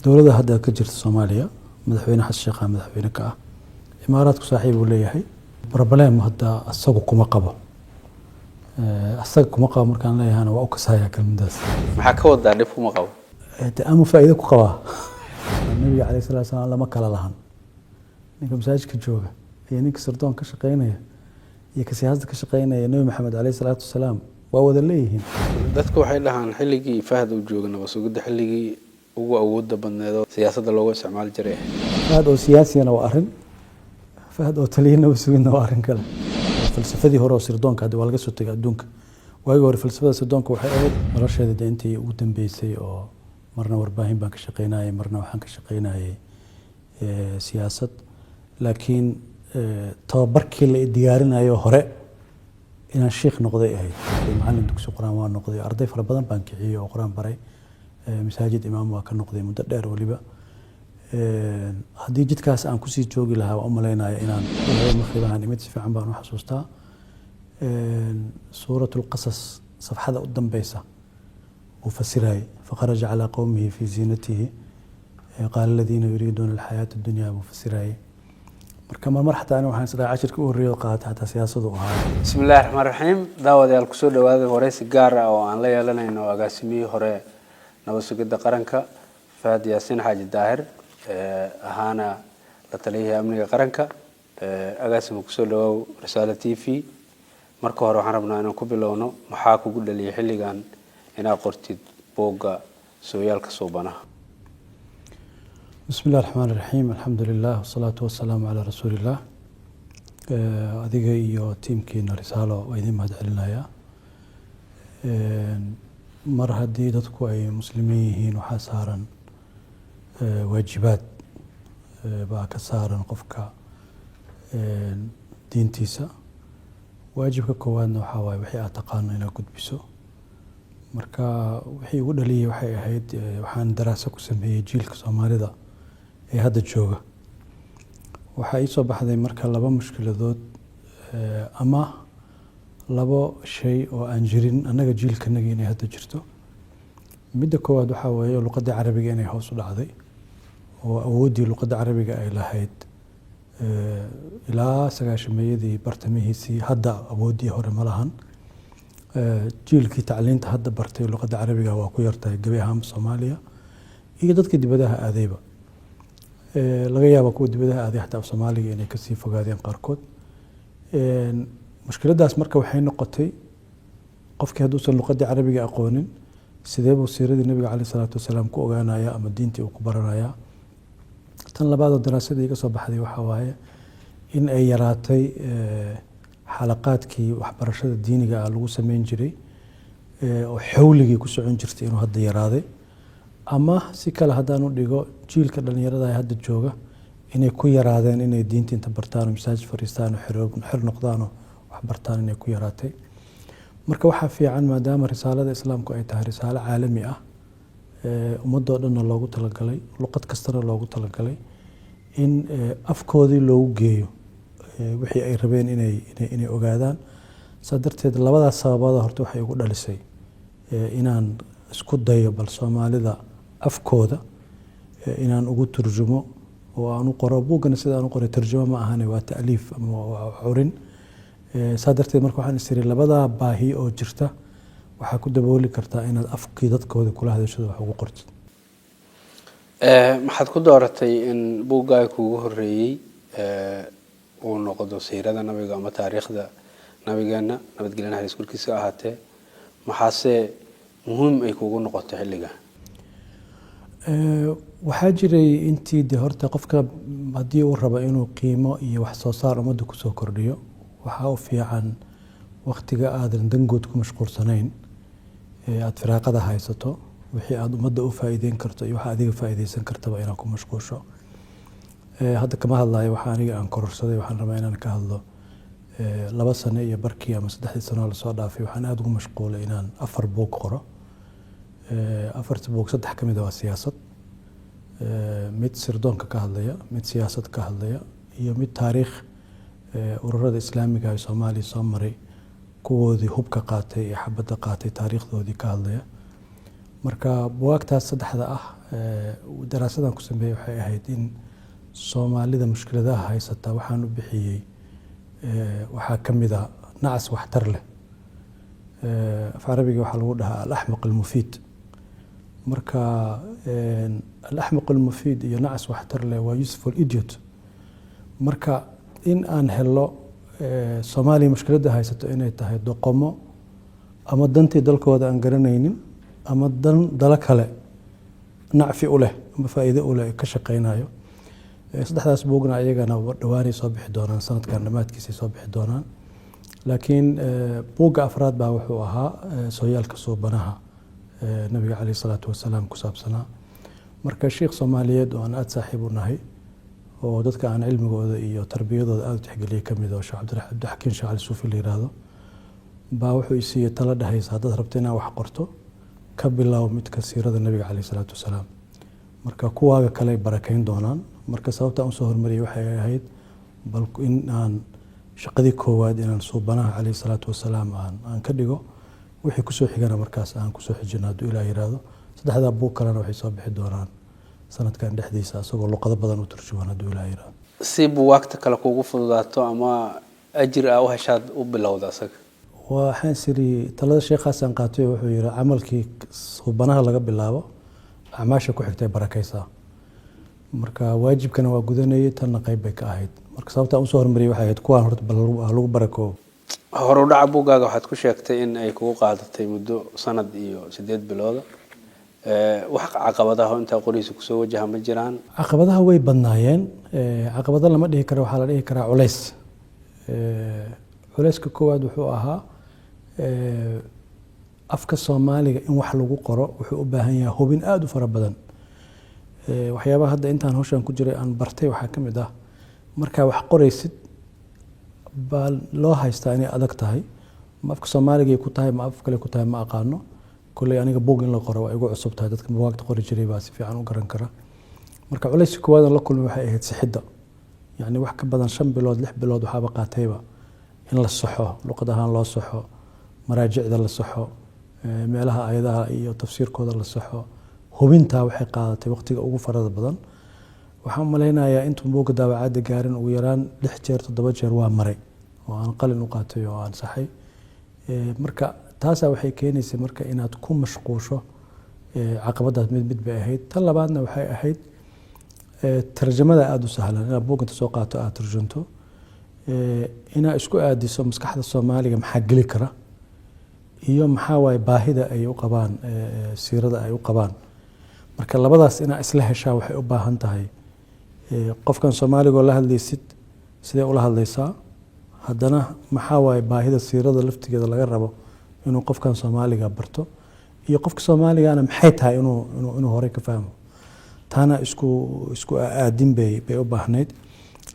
Dowladda hadda ka jirta Soomaaliya, Madaxweyne Xasan Sheekha madaxweyne ka ah, Imaaraadku saaxiib uu leeyahay. Problem hadda asagu kuma qabo. Asaga kuma qabo markaan leeyahana, waa u kasahaya kelmadaas. Maxaa ka wadaa dhib kuma qabo? De ama faa'iido ku qabaa. Nabiga calayhi salaatu salaam lama kala lahan ninka masaajidka jooga iyo ninka sirdoon ka shaqeynaya iyo ka siyaasadda ka shaqeynaya. Nabi Maxamed calayhi salaatu wasalaam waa wada leeyihiin. Dadku waxay dhahaan xilligii Fahad uu jooga nabad sugidda xilligii ugu awooda badneed oo siyaasadda loogu isticmaali jiray. Fahad oo siyaasigana waa arrin, Fahad oo taliya nabad sugidna waa arrin kale. Falsafadii hore oo sirdoonka hadda waa laga soo tegay adduunka. Waagii hore falsafada sirdoonka waxay ahayd nolosheeda de intii ugu dambeysay oo marna warbaahin baan ka shaqeynayay, marna waxaan ka shaqeynayay siyaasad, laakiin tababarkii la diyaarinayo hore inaan shiikh noqday ahayd. Macallin dugsi Qur-aan waa noqday, arday fara badan baan kiciyey oo Qur-aan baray, masaajid imaam waa ka noqday muddo dheer weliba. Haddii jidkaas aan kusii joogi lahaa, waan u malaynaya inaan maqribahan imid. Si fiican baan u xasuustaa Suurat Lqasas safxada u dambeysa uu fasirayay: "فخرج على قومه في زينته قال الذين يريدون الحياة الدنيا" buu fasirayay. Marka marmar xataa ani waxaan isdhahay cashirka u horreeya oo qaatay xataa siyaasadu ahaa. Bismi illahi raxmaan raxiim. Daawadayaal, kusoo dhawaada wareysi gaar ah oo aan la yeelanayno agaasimihii hore nabad sugidda qaranka, Fahad Yaasiin Xaaji Daahir, ahaana la taliyihii amniga qaranka. Agaasima, kusoo dhawaaw Risaalo TV. Marka hore waxaan rabnaa inaan ku bilowno, maxaa kugu dhaliyay xilligan inaad qortid buugga Sooyaalka Suubanaha? بسم الله الرحمن الرحيم، الحمد لله والصلاة والسلام على رسول الله. Adiga iyo tiimkiina Risaalo waa idin mahad celinayaa. Mar haddii dadku ay Muslimiin yihiin, waxaa saaran waajibaad baa ka saaran qofka diintiisa. Waajibka koowaadna waxaa waaye wixii aad taqaano inaad gudbiso. Marka wixii igu dhaliyay waxay ahayd, waxaan daraaso ku sameeyey jiilka Soomaalida ee hadda jooga. Waxaa ii soo baxday marka laba mushkiladood ama labo shay oo aan jirin annaga jiilkanagii inay hadda jirto. Midda koowaad waxaa weeye luqadda Carabiga inay hoos u dhacday, oo awooddii luqadda Carabiga ay lahayd ilaa sagaashameeyadii bartamihiisii hadda awooddii hore ma lahan. Jiilkii tacliinta hadda bartay luqadda Carabiga waa ku yartahay gebi ahaanba Soomaaliya iyo dadka dibadaha aadayba. Laga yaaba kuwa dibadaha aaday xataa af Soomaaliga inay kasii fogaadeen qaarkood. Mushkiladdaas marka waxay noqotay, qofkii hadduusan luqaddii Carabiga aqoonin, sidee buu siiradii Nabiga caleyhi salaatu wasalaam ku ogaanaya ama diintii uu ku baranayaa? Tan labaadoo daraasadii iga soo baxday waxaa waaye in ay yaraatay xalaqaadkii waxbarashada diiniga ah lagu sameyn jiray oo xawligii ku socon jirtay inuu hadda yaraaday. Ama si kale haddaan u dhigo, jiilka dhalinyarada ee hadda jooga inay ku yaraadeen inay diinta inta bartaan oo masaajid fadhiistaan oo xer noqdaan oo wax bartaan, inay ku yaraatay. Marka waxaa fiican, maadaama risaalada Islaamku ay tahay risaalo caalami ah, ummadoo dhanna loogu talagalay, luqad kastana loogu talagalay, in afkoodii loogu geeyo wixii ay rabeen inay ogaadaan. Saa darteed labadaas sababooda horta waxay igu dhalisay inaan isku dayo bal Soomaalida afkooda inaan ugu turjumo oo aan u qoro buuggana. Sida aan u qoray tarjumo ma ahane, waa ta'liif ama waa curin. Saa darteed marka waxaan is iri, labadaa baahi oo jirta waxaa ku dabooli kartaa inaad afkii dadkooda kula hadashada wax ugu qortid. Maxaad ku dooratay in buuggaaga kuugu horeeyey uu noqdo siirada Nabiga ama taariikhda Nabigeena, nabadgelya naxariis korkiisa ahaatee? Maxaase muhiim ay kuugu noqotay xilliga? Waxaa jiray intii de horta qofka haddii uu rabo inuu qiimo iyo wax soo saar ummadda kusoo kordhiyo, waxaa u fiican waktiga aadan dangood ku mashquulsanayn ee aada firaaqada haysato, wixii aada ummadda u faa'iideyn karto iyo waxa adiga faa'iideysan kartaba inaad ku mashquusho. Hadda kama hadlayo waxa aniga aan kororsaday. Waxaan rabaa inaan ka hadlo 2 sano iyo barkii ama 3dii sano lasoo dhaafay waxaan aada ugu mashquulay inaan 4 buug qoro. Afarta buug saddex ka mid a waa siyaasad: mid sirdoonka ka hadlaya, mid siyaasad ka hadlaya iyo mid taariikh ururada Islaamiga ee Soomaaliya soo maray, kuwoodii hubka qaatay ee xabadda qaatay taariikhdoodii ka hadlaya. Marka buwaagtaas saddexda ah, daraasadan ku sameeyey waxay ahayd in Soomaalida mushkiladaha haysata waxaan u bixiyey, waxaa ka mid a nacas waxtar leh. Af Carabiga waxaa lagu dhahaa الأحمق المفيد. Marka الأحمق المفيد iyo nacas waxtar leh waa useful idiot. Marka in aan helo Soomaaliya mushkiladda haysato inay tahay doqomo ama dantii dalkooda aan garanaynin ama dan dalo kale nacfi u leh ama faa'iido u leh ka shaqeynayo. Saddexdaas buugna ayagana dhawaanay soo bixi doonaan, sanadkan dhammaadkiisay soo bixi doonaan. Laakiin buugga afraad baa wuxuu ahaa sooyaalka suubanaha nabiga caleyhi salaatu wasalaam ku saabsanaa. Marka sheikh Soomaaliyeed oo aan aada saaxiib u nahay oo dadka aan cilmigooda iyo tarbiyadooda aada u tixgeliyay ka mid oo Sheekh Cabdixakiin Sheekh Cali Suufi la yiraahdo baa wuxuu isiiyey talo dhehaysa: haddaad rabto inaad wax qorto, ka bilow midka siirada nabiga caleyhi salaatu wasalaam, marka kuwaaga kale ay barakeyn doonaan. Marka sababta aan usoo hormariyay waxay ahayd bal in aan shaqadii koowaad inaan suubanaha caleyhi salaatu wasalaam aan ka dhigo, wixii kusoo xigana markaas aan kusoo xijino hadduu Ilaah yiraahdo. Saddexdaa buug kalena waxay soo bixi doonaan sanadkan dhexdiisa, isagoo luqado badan u turjuman, hadduu Ilaah yiraahdo. Si buwaagta kale kuugu fududaato ama ajir aa u heshaad u bilowda asaga? Waxaan siri talada sheekhaasaan qaatay oo wuxuu yihi camalkii suubanaha laga bilaabo, acmaasha ku xigtay barakaysaa. Marka waajibkana waa gudanayay, tanna qayb bay ka ahayd. Marka sababta aan usoo hormariyay waxay ahayd kuwaan horta bal ha lagu barakoobo. Horu dhaca buuggaaga waxaad ku sheegtay in ay kugu qaadatay muddo sanad iyo 8 bilooda. Wax caqabadaha oo intaa qorihiisa kusoo wajaha ma jiraan? Caqabadaha way badnaayeen. Caqabado lama dhihi karo, waxaa la dhihi karaa culays. Culayska koowaad wuxuu ahaa afka Soomaaliga in wax lagu qoro wuxuu u baahan yahay hubin aada u fara badan. Waxyaabaha hadda intaan hawshan ku jiray aan bartay waxaa ka mid ah, markaa wax qoraysid baa loo haystaa inay adag tahay. Ma afka Soomaaligay ku tahay, ma af kale ku tahay, ma aqaano. Kolley aniga buug in la qoro waa igu cusub tahay, dadka buugaagta qori jiray baa si fiican u garan kara. Marka culayska koowaad aan la kulmay waxay ahayd sixidda, yacni wax ka badan 5 bilood, 6 bilood waxaaba qaatayba in la saxo, luqad ahaan loo saxo, maraajicda la saxo, meelaha ayadaha iyo tafsiirkooda la saxo. Hubintaa waxay qaadatay waqtiga ugu farada badan. Waxaan u malaynayaa intuun buugga daabacaadda gaarin ugu yaraan lix jeer, toddoba jeer waa maray oo aan qalin u qaatay oo aan saxay. Marka taasaa waxay keenaysay marka inaad ku mashquusho caqabadaas. Mid mid bay ahayd. Tan labaadna waxay ahayd tarjamada aada u sahlan inaad buug inta soo qaato aada turjunto, inaad isku aadiso maskaxda Soomaaliga maxaa geli kara iyo maxaa waaye baahida ay u qabaan siirada ay u qabaan. Marka labadaas inaa isla heshaa waxay u baahan tahay qofkan Soomaaligoo la hadlaysid sidee ula hadlaysaa, haddana maxaa waaye baahida siirada laftigeeda laga rabo inuu qofkan Soomaaliga barto, iyo qofka Soomaaligana maxay tahay inuu horey ka fahmo. Taana isku aadin bay u baahnayd.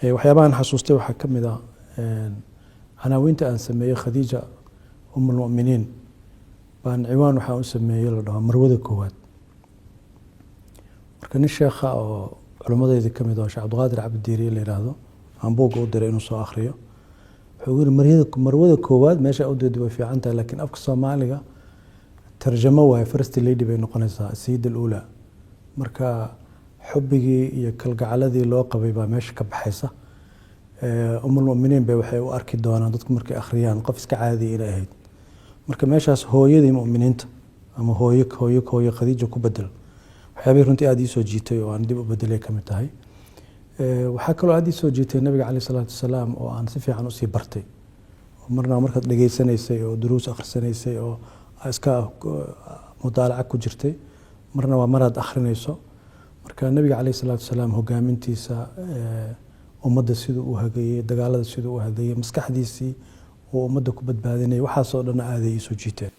Waxyaabahan xasuustay waxaa ka mid ah canaawiinta aan sameeyey. Khadiija أم المؤمنين baan ciwaan waxaa u sameeyey la dhaho marwada koowaad. Marka nin sheekha oo culimmadeydii ka mid oo Sheekh Cabdiqaadir Cabdidiiriye la yidhaahdo aan buugga u diray inuu soo akhriyo, wuxuu yiri: marwada koowaad meesha u deedi way fiican tahay, laakiin afka Soomaaliga tarjamo waaye, first lady bay noqonaysaa, السيدة الأولى. Marka xubbigii iyo kalgacaladii loo qabay baa meesha ka baxaysa. أم المؤمنين bay waxay u arki doonaan dadku markay akhriyaan qof iska caadiya inay ahayd. Marka meeshaas hooyadii mu'miniinta ama hooyo hooyo hooyo Khadiija ku bedel. Waxyaabihii runtii aada ii soo jiitay oo aan dib u bedelay ka mid tahay. Waxaa kaloo aada ii soo jiitay nabiga caleyhi salaatu wasalaam oo aan si fiican usii bartay. Marna markaad dhegeysanaysay oo duruus akhrisanaysay oo iska mudaalaca ku jirtay, marna waa maraad akhrinayso. Marka nabiga caleyhi salaatu wasalaam hogaamintiisa ummadda siduu u hagayey, dagaalada siduu u hadlayey, maskaxdiisii uu ummadda ku badbaadinayay, waxaasoo dhan aaday ii soo jiiteen.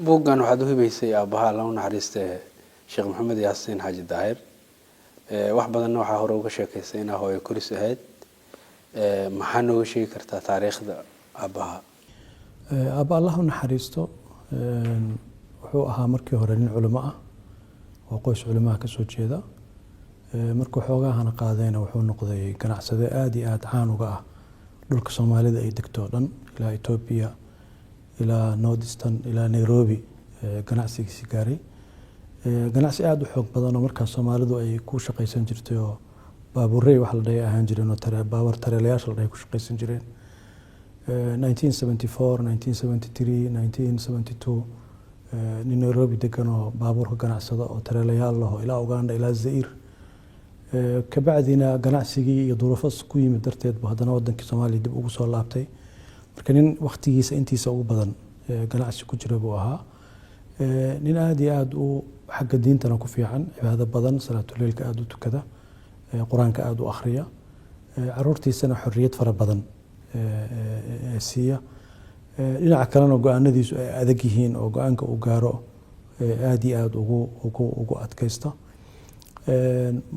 Buuggan waxaad u hibaysay aabbaha, Alla u naxariiste, Sheekh Maxamed Yaasiin Xaaji Daahir. Wax badanna waxaa hore uga sheekaysay inaa hooyo koris ahayd. Maxaa nooga sheegi kartaa taariikhda aabbaha? Aabba, Allah u naxariisto, wuxuu ahaa markii hore nin culimo ah oo qoys culimaha ka soo jeeda. Markuu xoogahana qaadayna wuxuu noqday ganacsade aada iyo aada caan uga ah dhulka Soomaalida ay degto o dhan, ilaa Etoobiya, ilaa North Eastern, ilaa Nairobi. ganacsigiisi gaaray. Ganacsi aada u xoog badan oo markaas Soomaalidu ay ku shaqaysan jirtay oo baabuurey wax la dhahay ahaan jireen oo baabuur tareelayaasha la dhahay ku shaqaysan jireen. 1974, 1973, 1972 nin Nairobi degan oo baabuurka ganacsada oo tareelayaal laho ilaa Uganda ilaa Zaire. Kabacdina ganacsigii iyo duruufo ku yimid darteed buu haddana wadankii Soomaaliya dib ugu soo laabtay. Marka nin waqtigiisa intiisa ugu badan ganacsi ku jira buu ahaa. Nin aada iyo aada u xagga diintana ku fiican, cibaado badan, salaatuleylka aada u tukada, qur-aanka aada u akhriya, caruurtiisana xorriyad fara badan siiya. Dhinaca kalena go-aanadiisu ay adag yihiin oo go-aanka uu gaaro aada iyo aada ugu adkaysta.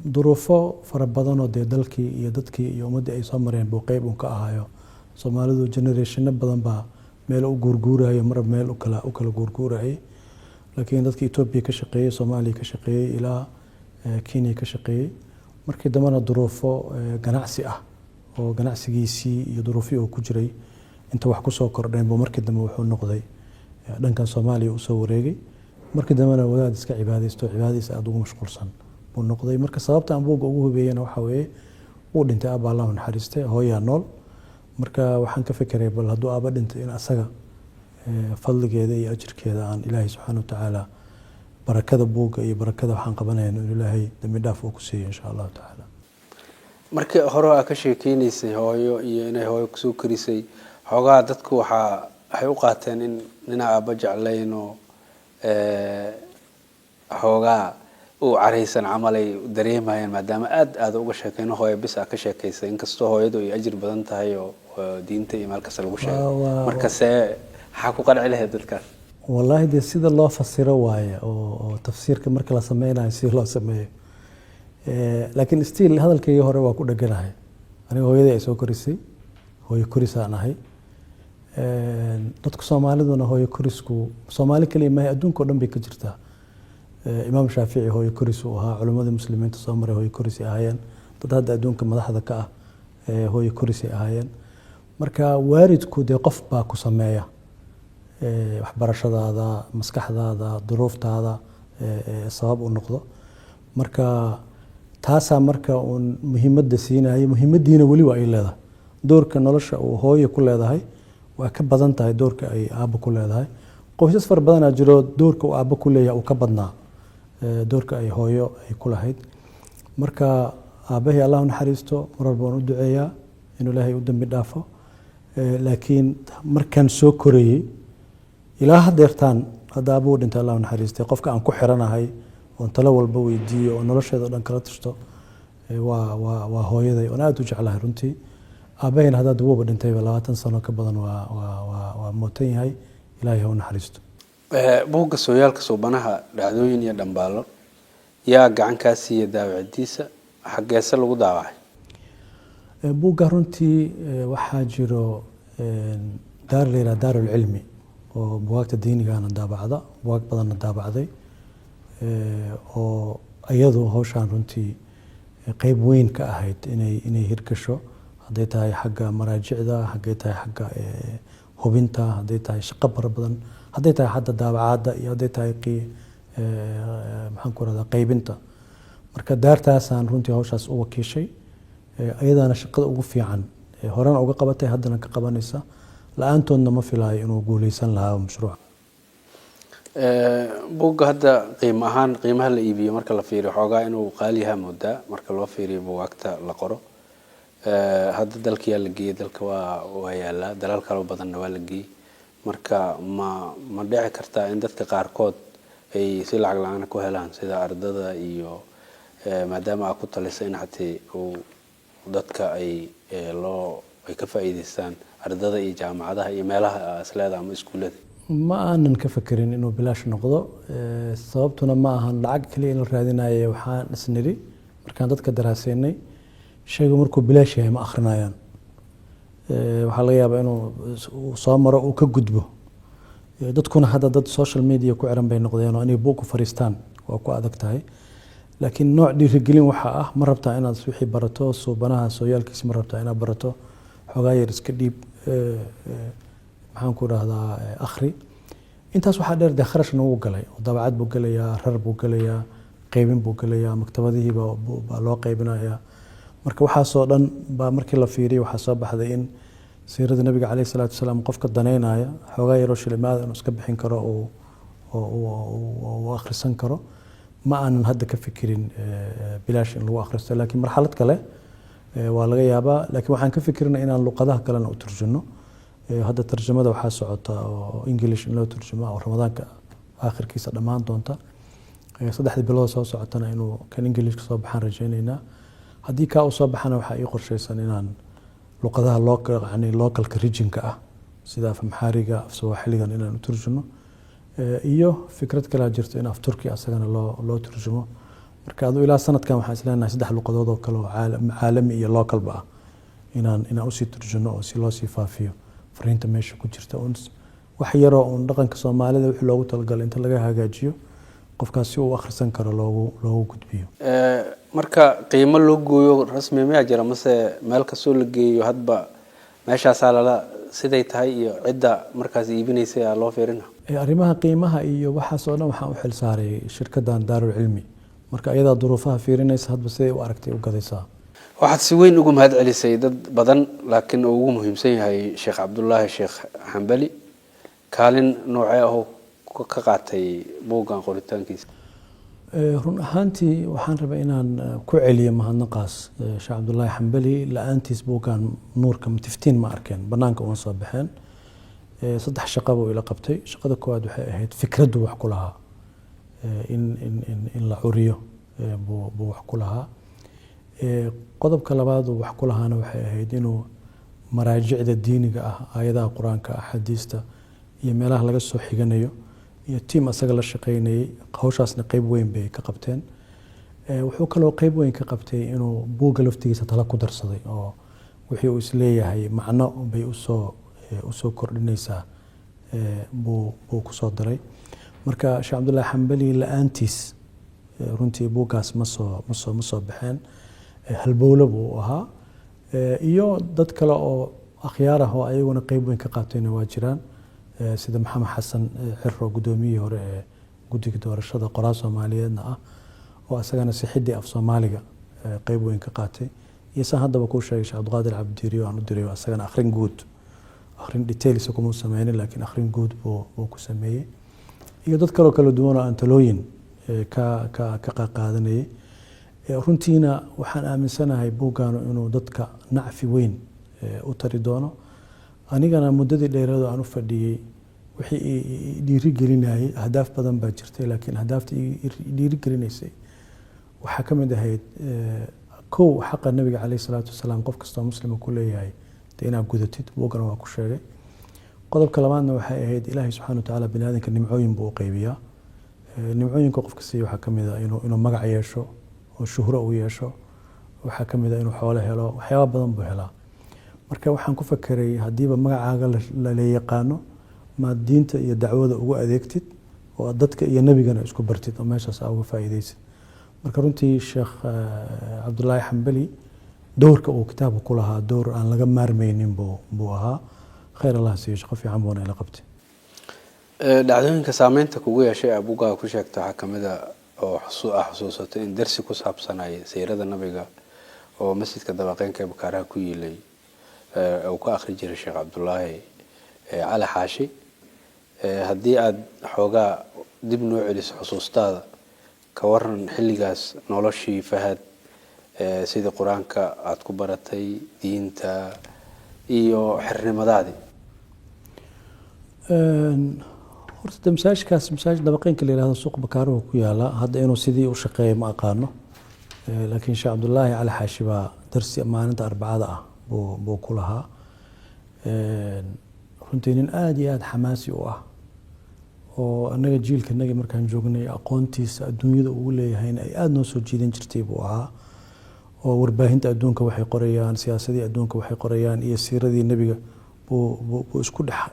Duruufo fara badanoo dee dalkii iyo dadkii iyo ummaddii ay soo mareen buu qeyb un ka ahayo. Soomaalidu generationo badan baa meel u guurguurayo, marba meel u kala guurguurayay, laakiin dadkii Etoobiya ka shaqeeyey, Soomaaliya ka shaqeeyey, ilaa Kenya ka shaqeeyey, markii dambena duruufo ganacsi ah oo ganacsigiisii iyo duruufihii uu ku jiray inta wax kusoo kordheen buu markii dambe wuxuu noqday dhankan Soomaaliya usoo wareegay. Markii dambena wadaad iska cibaadaysto, cibaadadiisa aada ugu mashquulsan buu noqday. Marka sababta aan buugga ugu hubeeyena waxaa weeye, wuu dhintay aabba, Allahu naxariistay, hooyaa nool. Marka waxaan ka fekeray bal hadduu aabba dhintay in asaga fadligeeda iyo ajirkeeda aan Ilaahay subxaana wa tacaala barakada buugga iyo barakada waxaan qabanayna inuu Ilaahay dambi dhaaf uu ku siiyo, insha Allahu tacaala. Markii hore aa ka sheekeynaysay hooyo iyo inay hooyo kusoo korisay, xoogaa dadku waxay u qaateen in ninaa aabba jeclayn oo xoogaa uu caraysan camal ay dareemayaan, maadaama aada aada uga sheekeyno hooyo bis aa ka sheekaysay, inkastoo hooyadu ay ajir badan tahay oo diinta iyo meel kasta lagu sheegay. Marka see maxaa ku qanci lahayd dadkaas? Wallaahi dee sida loo fasiro waaye oo tafsiirka marka la sameynayo sida loo sameeyo. Laakiin still hadalkaygii hore waa ku dheganahay. Aniga hooyadii ay soo korisay, hooyo korisaan ahay. Dadku Soomaaliduna hooyo korisku Soomaali kaliya maahay, adduunka o dhan bay ka jirtaa. Imaam Shaafici hooyo koris uu ahaa, culimmadii muslimiinta soo maray hooyo korisay ahaayeen, dad hadda adduunka madaxda ka ah hooyo korisay ahaayeen. Marka waalidku dee qof baa ku sameeya waxbarashadaada, maskaxdaada, duruuftaada sabab u noqdo. Marka taasaa marka uun muhiimadda siinaya, muhiimaddiina weli waa ay leedahay. Doorka nolosha uu hooyo ku leedahay waa ka badan tahay doorka ay aabbo ku leedahay. Qoysas fara badanaa jiro doorka uu aabbo ku leeyahay uu ka badnaa doorka ay hooyo ay ku lahayd. Marka aabbahay Allah u naxariisto, mar walba waan u duceeyaa inuu Ilaahay u dambi dhaafo. Laakiin markaan soo korayey ilaa haddeertaan, hadda aabbuhu dhintay, Allah u naxariistay, qofka aan ku xiranahay oon talo walba weydiiyo oo nolosheeda o dhan kala tashto waa hooyaday oon aada u jeclahay runtii. Aabbahayna haddaad wuuba dhintayba, 20 sano ka badan waa mootan yahay. Ilaahay ha u naxariisto. Buugga Sooyaalka Suubanaha, dhacdooyin iyo dhambaallo, yaa gacan kaa siiya daawacadiisa? Xaggeese lagu daawacay? Buugga runtii waxaa jiro daar la yidhaha Daarulcilmi oo bugaagta diinigana daabacda, bugaag badanna daabacday, oo iyadu hawshaan runtii qeyb weyn ka ahayd inay hirgasho, hadday tahay xagga maraajicda, hadday tahay xagga hubinta, hadday tahay shaqo fara badan, hadday tahay xadda daabacaadda iyo hadday tahay maxaan ku rahdaa qaybinta. Marka daartaasaan runtii hawshaas u wakiishay, ayadaana shaqada ugu fiican horena uga qabatay, haddana ka qabanaysa. La-aantoodna ma filaayo inuu guuleysan lahaa mashruuca. Buugga hadda qiimo ahaan, qiimaha la iibiyo marka la fiiriyo, xoogaa inuu qaali yahaa moodaa marka loo fiiriyo buugaagta la qoro. Hadda dalkiyaa la geeyey, dalka waa yaalaa, dalal kaloo badanna waa la geeyey. Marka ma dhici kartaa in dadka qaarkood ay si lacag la-aan ku helaan, sida ardada iyo maadaama aa ku talisa in xatee uu dadka ay loo ay ka faa'iideystaan, ardada iyo jaamacadaha iyo meelaha isleeda ama iskuullada? Ma aanan ka fekerin inuu bilaash noqdo. Sababtuna ma ahan lacag kaliya in la raadinayo. Waxaan isnidhi markaan dadka daraaseynay, shaygu markuu bilaash yahay ma akhrinayaan. Waxaa laga yaabaa inuu soo maro, uu ka gudbo. Dadkuna hadda dad social media ku xiran bay noqdeen oo inay buug ku fariistaan waa ku adag tahay. Laakiin nooc dhiirigelin waxa ah, ma rabtaa inaad wixii barato, Suubanaha sooyaalkiisa ma rabtaa inaad barato? Xoogaa yar iska dhiib, maxaan ku dhahdaa, akhri. Intaas waxaa dheer, dee kharashna wuu galay oo daabacad buu gelayaa, rar buu gelayaa, qaybin buu gelayaa, maktabadihii baa loo qaybinayaa. Marka waxaasoo dhan baa markii la fiiriyay, waxaa soo baxday in siirada Nabiga caleyhi salaatu wasalaam qofka daneynaya xoogaa yaroo shilimaada inuu iska bixin karo oo uu akhrisan karo. Ma aanan hadda ka fikirin bilaash in lagu akhristo, laakiin marxalad kale waa laga yaabaa. Laakiin waxaan ka fikirnay inaan luqadaha kalena u turjuno. Hadda tarjamada waxaa socota oo English in loo turjumo oo Ramadaanka aakhirkiisa dhammaan doonta. 3dii bilood soo socotana inuu kan Englishka soo baxaan rajaynaynaa. Haddii kaa uu soo baxana, waxaa ii qorshaysan inaan luqadaha local, yani localka regionka ah, sida af Amxaariga, af Sawaaxiligan inaan u turjuno. Iyo fikrad kalaa jirto in af Turki asagana loo turjumo. Marka adu ilaa sanadkan waxaan isleenahay saddex luqadood oo kale oo caalami iyo localba ah inaan usii turjuno oo si loo sii faafiyo fariinta meesha ku jirta, un wax yaroo uun dhaqanka Soomaalida wixii loogu talagalay inta laga hagaajiyo, qofkaas si uu akhrisan karo loogu gudbiyo. Marka qiimo loo gooyo rasmi miyaa jira, mase meel kastoo la geeyo hadba meeshaasaa lala siday tahay iyo cidda markaas iibinaysa aa loo fiirina? Arrimaha qiimaha iyo waxaas oo dhan waxaan u xil saaray shirkaddan Daarul Cilmi. Marka ayadaa duruufaha fiirinaysa, hadba siday u aragtay u gadaysaa. Waxaad si weyn ugu mahad celisay dad badan, laakiin uu ugu muhiimsan yahay Sheekh Cabdullaahi Sheekh Xambali. Kaalin noocee ahoo ka qaatay buuggan qoritaankiisa? Run ahaantii waxaan rabay inaan ku celiyo mahadnaqaas Sheekh Cabdullaahi Xambali. La-aantiis buuggan nuurka tiftiin ma arkeen, banaanka uma soo baxeen. Saddex shaqa buu ila qabtay. Shaqada koowaad waxay ahayd fikraddu wax ku lahaa, in la curiyo buu wax ku lahaa. Qodobka labaad uu wax ku lahaana waxay ahayd inuu maraajicda diiniga ah, aayadaha Qur-aanka, axaadiista iyo meelaha laga soo xiganayo, iyo tiim asaga la shaqeynayay, hawshaasna qeyb weyn bay ka qabteen. Wuxuu kaloo qeyb weyn ka qabtay inuu buugga laftigiisa tala ku darsaday oo wixii uu isleeyahay macno bay usoo kordhinaysaa buu kusoo daray. Marka Sheekh Cabdullaahi Xambali la-aantiis runtii buuggaas ma soo baxeen. Halbowle buu u ahaa. Iyo dad kale oo akhyaar ah oo ayaguna qeyb weyn ka qaatayna waa jiraan, sida Maxamed Xasan Ciro, guddoomiyihii hore ee guddiga doorashada, qoraa Soomaaliyeedna ah, oo isagana sixidii af Soomaaliga qeyb weyn ka qaatay, iyo saan haddaba kuu sheegay, Sheekh Cabdiqaadir Cabdiiri oo aan u diray, isagana akhrin guud, akhrin details kuma sameynin, laakiin akhrin guud buu ku sameeyey, iyo dad kaloo kala duwan oo aan talooyin ka qaadanayay. Runtiina waxaan aaminsanahay buuggaanu inuu dadka nacfi weyn u tari doono. Anigana muddadii dheereed aan u fadhiyey, wixii i dhiiri gelinayay, ahdaaf badan baa jirtay, laakiin ahdaafta i dhiiri gelinaysay waxaa ka mid ahayd, kow, xaqa Nabiga caleyhi salaatu wasalaam qof kastoo Muslima ku leeyahay dee inaad gudatid. Buuggana waa ku sheegay. Qodobka labaadna waxay ahayd, Ilaahay subxaana watacaala bini aadamka nimcooyin buu u qaybiyaa. Nimcooyinka qofka siiya waxaa ka mid ah inuu magac yeesho oo shuhro uu yeesho, waxaa ka mid ah inuu xoolo helo, waxyaaba badan buu helaa. Marka waxaan ku fakeray, haddiiba magacaaga la yaqaano, maad diinta iyo dacwada ugu adeegtid oo aad dadka iyo Nebigana isku bartid oo meeshaas aa uga faa'iidaysid. Marka runtii Sheekh Cabdullaahi Xambali dowrka uu kitaabka ku lahaa dowr aan laga maarmaynin buu ahaa. Khayr Allah siiyo, shaqo fiican buuna ila qabtay. Dhacdooyinka saameynta kugu yeeshay abugaa ku sheegta waxaa kamid a oo xusuusato in darsi ku saabsanay siirada Nabiga oo masjidka dabaqeynka ee Bakaaraha ku yiilay uu ka akhri jiray Sheekh Cabdullaahi Cali Xaashi. Haddii aada xoogaa dib noo celiso xusuustaada, ka waran xilligaas noloshii Fahad, sidii Qur-aanka aada ku baratay, diinta iyo xirnimadaadii? Horta de masaajidkaas, masaajid dabaqeynka la yihahdo, suuq Bakaaruhu ku yaala. Hadda inuu sidii u shaqeeyo ma aqaano, laakiin Sheekh Cabdullaahi Cali Xaashi baa darsi maalinta Arbacada ah buu ku lahaa. Runtii nin aada iyo aada xamaasi u ah oo annaga jiilkanagii markaan joognay aqoontiisa adduunyada ugu leeyahayna ay aada noo soo jiidan jirtay buu ahaa, oo warbaahinta adduunka waxay qorayaan, siyaasadii adduunka waxay qorayaan iyo siiradii Nebiga buu isku dhex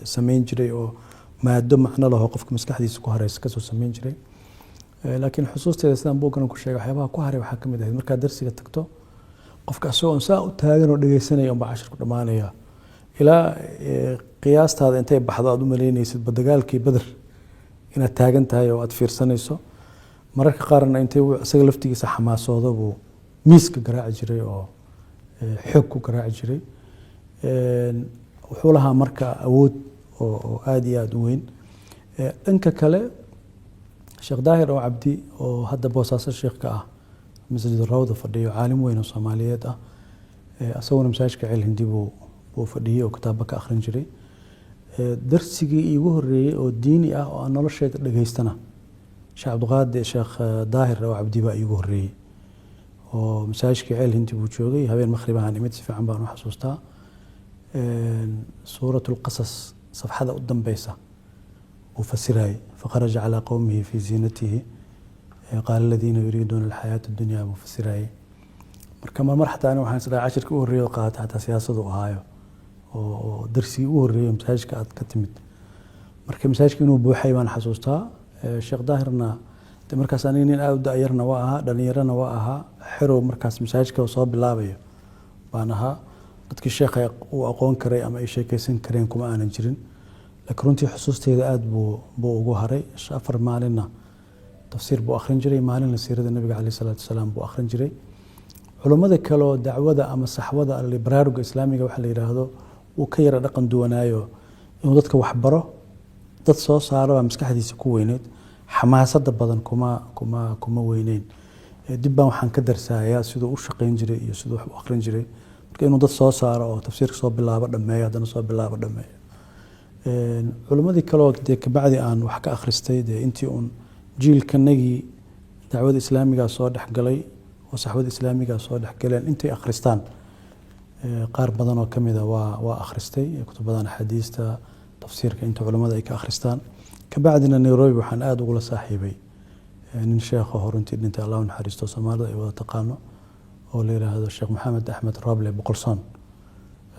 sameyn jiray oo maado macno laho qofka maskaxdiisa ku hareysa kasoo sameyn jiray. Laakiin xusuusteeda, sidaan buuggan ku sheegay, waxyaabaha ku haray waxaa ka mid ahayd markaad darsiga tagto, qofka asagoo saa u taagan oo dhegeysanaya unbaa cashirku dhammaanaya. Ilaa qiyaastaada intay baxdo aad u malaynaysid ba dagaalkii Beder inaad taagan tahay oo aad fiirsanayso. Mararka qaarna intay isaga laftigiisa xamaasoodo buu miiska garaaci jiray oo xoog ku garaaci jiray. Wuxuu lahaa marka awood oo aada iyo aada u weyn. Dhanka kale, Sheekh Daahir oo Cabdi, oo hadda Boosaaso sheekh ka ah, Masjid Rawda fadhiyo, caalim weyn oo Soomaaliyeed ah, isaguna masaajidka Ceel Hindi buu fadhiyey oo kitaabo ka akhrin jiray. Darsigii iigu horreeyey oo diini ah oo aan nolosheeda dhageystana, Sheekh Cabdiqaadir, Sheekh Daahir oo Cabdi baa iigu horreeyey, oo masaajidkii Ceel Hindi buu joogay. Habeen makhribahan imid, si fiican baan u xasuustaa. Suurat Lqasas safxada u dambeysa uu fasirayay, "فخرج على قومه في زينته قال الذين يريدون الحياة الدنيا" buu fasirayay. Marka marmar xataa ani waxaan isdhahay cashirkii u horreeyay oo qaatay xataa siyaasadu ahaayo, oo darsigii u horreeyay masaajidka aad ka timid. Marka masaajidka inuu buuxay baan xasuustaa. Sheekh Daahirna de markaas aniga nin aada u da-yarna waa ahaa, dhalinyarana waa ahaa, xerow markaas masaajidka soo bilaabayo baan ahaa. Dadkii sheekha uu aqoon karay ama ay sheekeysan kareen kuma aanan jirin, laakiin runtii xusuusteeda aada buu ugu haray. 4 maalinna tafsiir buu akhrin jiray, maalinna siirada Nabiga caleyh salaatu wasalaam buu akhrin jiray. Culummada kale oo dacwada ama saxwada baraaruga islaamiga waxa la yidhaahdo uu ka yara dhaqan duwanaayo, inuu dadka waxbaro, dad soo saaro baa maskaxdiisa ku weyneyd. Xamaasadda badan kuma weyneyn. Dib baan waxaan ka darsayaa siduu u shaqeyn jiray iyo siduu wax u akhrin jiray. Marka inuu dad soo saaro oo tafsiirka soo bilaabo, dhameeyo, haddana soo bilaabo, dhameeyo. Culimmadii kale oo dee kabacdi aan wax ka akhristay, dee intii uun jiilkanagii dacwada islaamigaa soo dhexgalay oo saxwada islaamigaa soo dhexgaleen, intay akhristaan qaar badan oo ka mida waa akhristay kutubadan axaadiista, tafsiirka, inta culimmada ay ka akhristaan. Kabacdina Nairobi waxaan aada ugula saaxiibay nin sheekho horuntii dhintay, Allah u naxariisto, Soomaalida ay wada taqaano, oo la yiraahdo Sheekh Maxamed Axmed Roble Boqolsoon.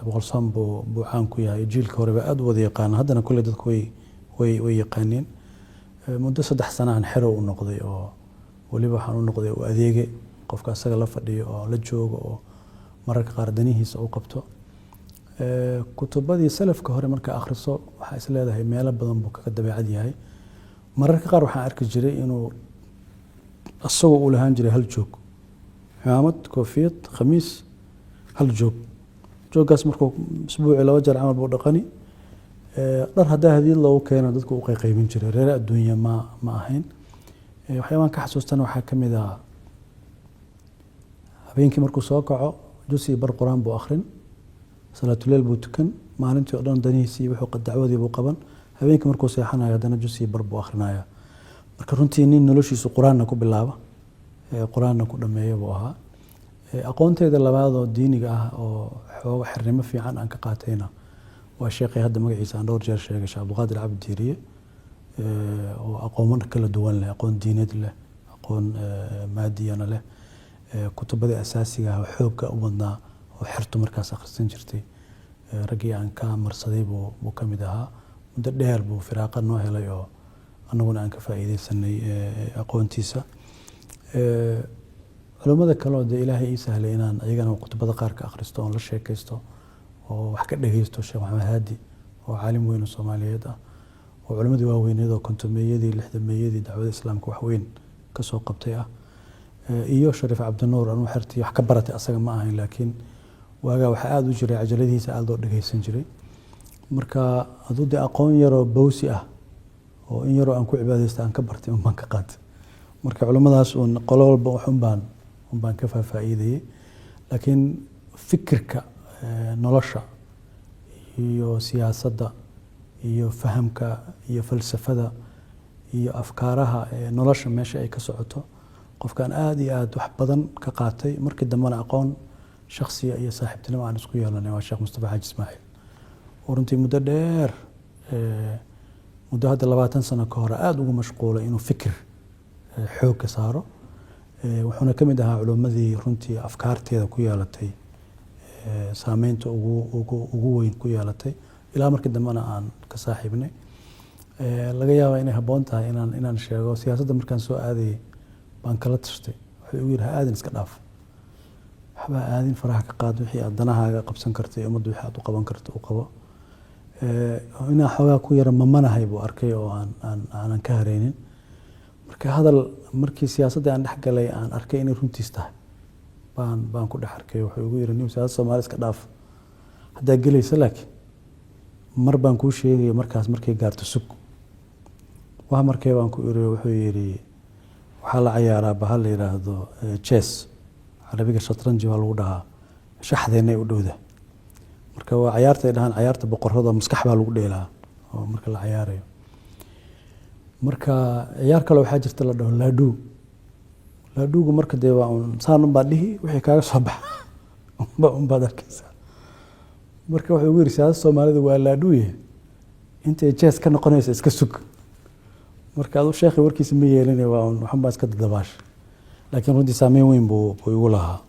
Boqolsoon buu caan ku yahay, jiilka hore baa aada u wada yaqaana, haddana kulley dadku way yaqaaneen. Muddo 3 sanahan xerow u noqday, oo weliba waxaan u noqday u adeege, qofka asaga la fadhiyo oo la joogo oo mararka qaar danihiisa u qabto. Kutubadii salafka hore marka akhriso, waxaa is leedahay meelo badan buu kaga dabeecad yahay. Mararka qaar waxaan arki jiray inuu isagoo uu lahaan jiray hal joog, cimaamad, koofiyad, khamiis, hal joog. Jooggaas markuu isbuucii 2 jeer camal buu dhaqani. Dhar haddaa hadiyad loogu keeno, dadku u qayqaybin jiray. Reere adduunya ma ahayn. Waxyaabaan ka xasuustana waxaa ka mid ah, habeenkii markuu soo kaco jusi bar qur-aan buu akhrin, salaatuleel buu tukan, maalintii oo dhan danihiisii wuxuu dacwadii buu qaban, habeenkii markuu seexanayo haddana jusi bar buu akhrinaya. Marka runtii nin noloshiisu qur-aanna ku bilaaba, qur-aanna ku dhameeya buu ahaa. Aqoonteeda labaad oo diiniga ah oo xooga xirnimo fiican aan ka qaatayna waa sheekhay hadda magaciisa aan dhowr jeer sheegay, Sheekh Cabdiqaadir Cabdi Diiriye, oo aqoomo kala duwan leh, aqoon diineed leh, aqoon maadiyana leh, kutubadii asaasiga ah oo xoogga u badnaa oo xertu markaas akhrisan jirtay raggii aan ka marsaday buu ka mid ahaa. Muddo dheer buu firaaqa noo helay oo annaguna aan ka faa'iideysanay aqoontiisa. Culummada kale oo dee Ilaahay ii sahlay inaan iyagana kutubada qaar ka akhristo oon la sheekaysto oo wax ka dhegeysto, Sheekh Maxamed Haadi oo caalim weyn oo Soomaaliyeed ah, oo culimmadii waaweyneed oo 50-meeyadii, 60-meeyadii dacwada islaamka wax weyn kasoo qabtay ah, iyo Shariif Cabdinuur. Anuu xertii wax ka baratay asaga ma ahayn, laakiin waagaa waxaa aada u jiray cajaladihiisa, aada loo dhegeysan jiray. Marka aduu dee aqoon yaroo bowsi ah oo in yaroo aan ku cibaadeysta aan ka bartay un baan ka qaatay. Marka culimmadaas uun qolo walba wax un baan ka faahfaa'iidayey, laakiin fikirka nolosha iyo siyaasadda iyo fahamka iyo falsafada iyo afkaaraha nolosha meesha ay ka socoto, qofkaan aada iyo aada wax badan ka qaatay, markii dambena aqoon shakhsiya iyo saaxiibtinimo aan isku yeelanay, waa Sheekh Mustafa Xaaji Ismaaciil, oo runtii muddo dheer, muddo hadda 20 sano ka hore, aada ugu mashquulay inuu fikir xoogga saaro. Wuxuuna ka mid ahaa culimmadii runtii afkaarteeda ku yeelatay saameynta ugu weyn ku yeelatay, ilaa markii dambena aan ka saaxiibnay. Laga yaabaa inay habboon tahay inaan sheego, siyaasadda markaan soo aadayay baan kala tashtay. Wuxuu igu yidhi, "Ha aadin, iska dhaaf." Waxbaa aadin, faraha ka qaad, wixii aad danahaaga qabsan karta iyo ummadda wixii aad u qaban karta u qabo. Inaan xoogaa ku yara mamanahay buu arkay oo aan aan aanan ka hareynin. Marka hadal markii siyaasadda aan dhex galay aan arkay inay runtiis tahay baan ku dhex arkay. Wuxuu igu yiri, "Nin siyaasadda Soomaali iska dhaaf haddaa gelaysa, laakiin mar baan kuu sheegaya, markaas markay gaarto sug." Wax markee baan ku iri? Wuxuu yidhi, "Waxaa la cayaaraa bahal la yidhaahdo chess, Carabiga shatranji baa lagu dhahaa, shaxdeennay u dhowda. Marka waa cayaarta ay dhahaan cayaarta boqorrada, maskax baa lagu dheelaa oo marka la cayaarayo. Marka ciyaar kale waxaa jirta la dhaho laadhuu. Laadhuugu marka dee waa un saan unbaa dhihi, wixii kaaga soo baxa unbaad arkaysaa. Marka wuxuu ugu yidhi, siyaasadda Soomaalida waa laadhuuye, intay chess ka noqonaysa iska sug." Marka adu sheekhi warkiisa ma yeelin, waa un waxun baa iska dadabaasha, laakiin runtii saameyn weyn buu igu lahaa.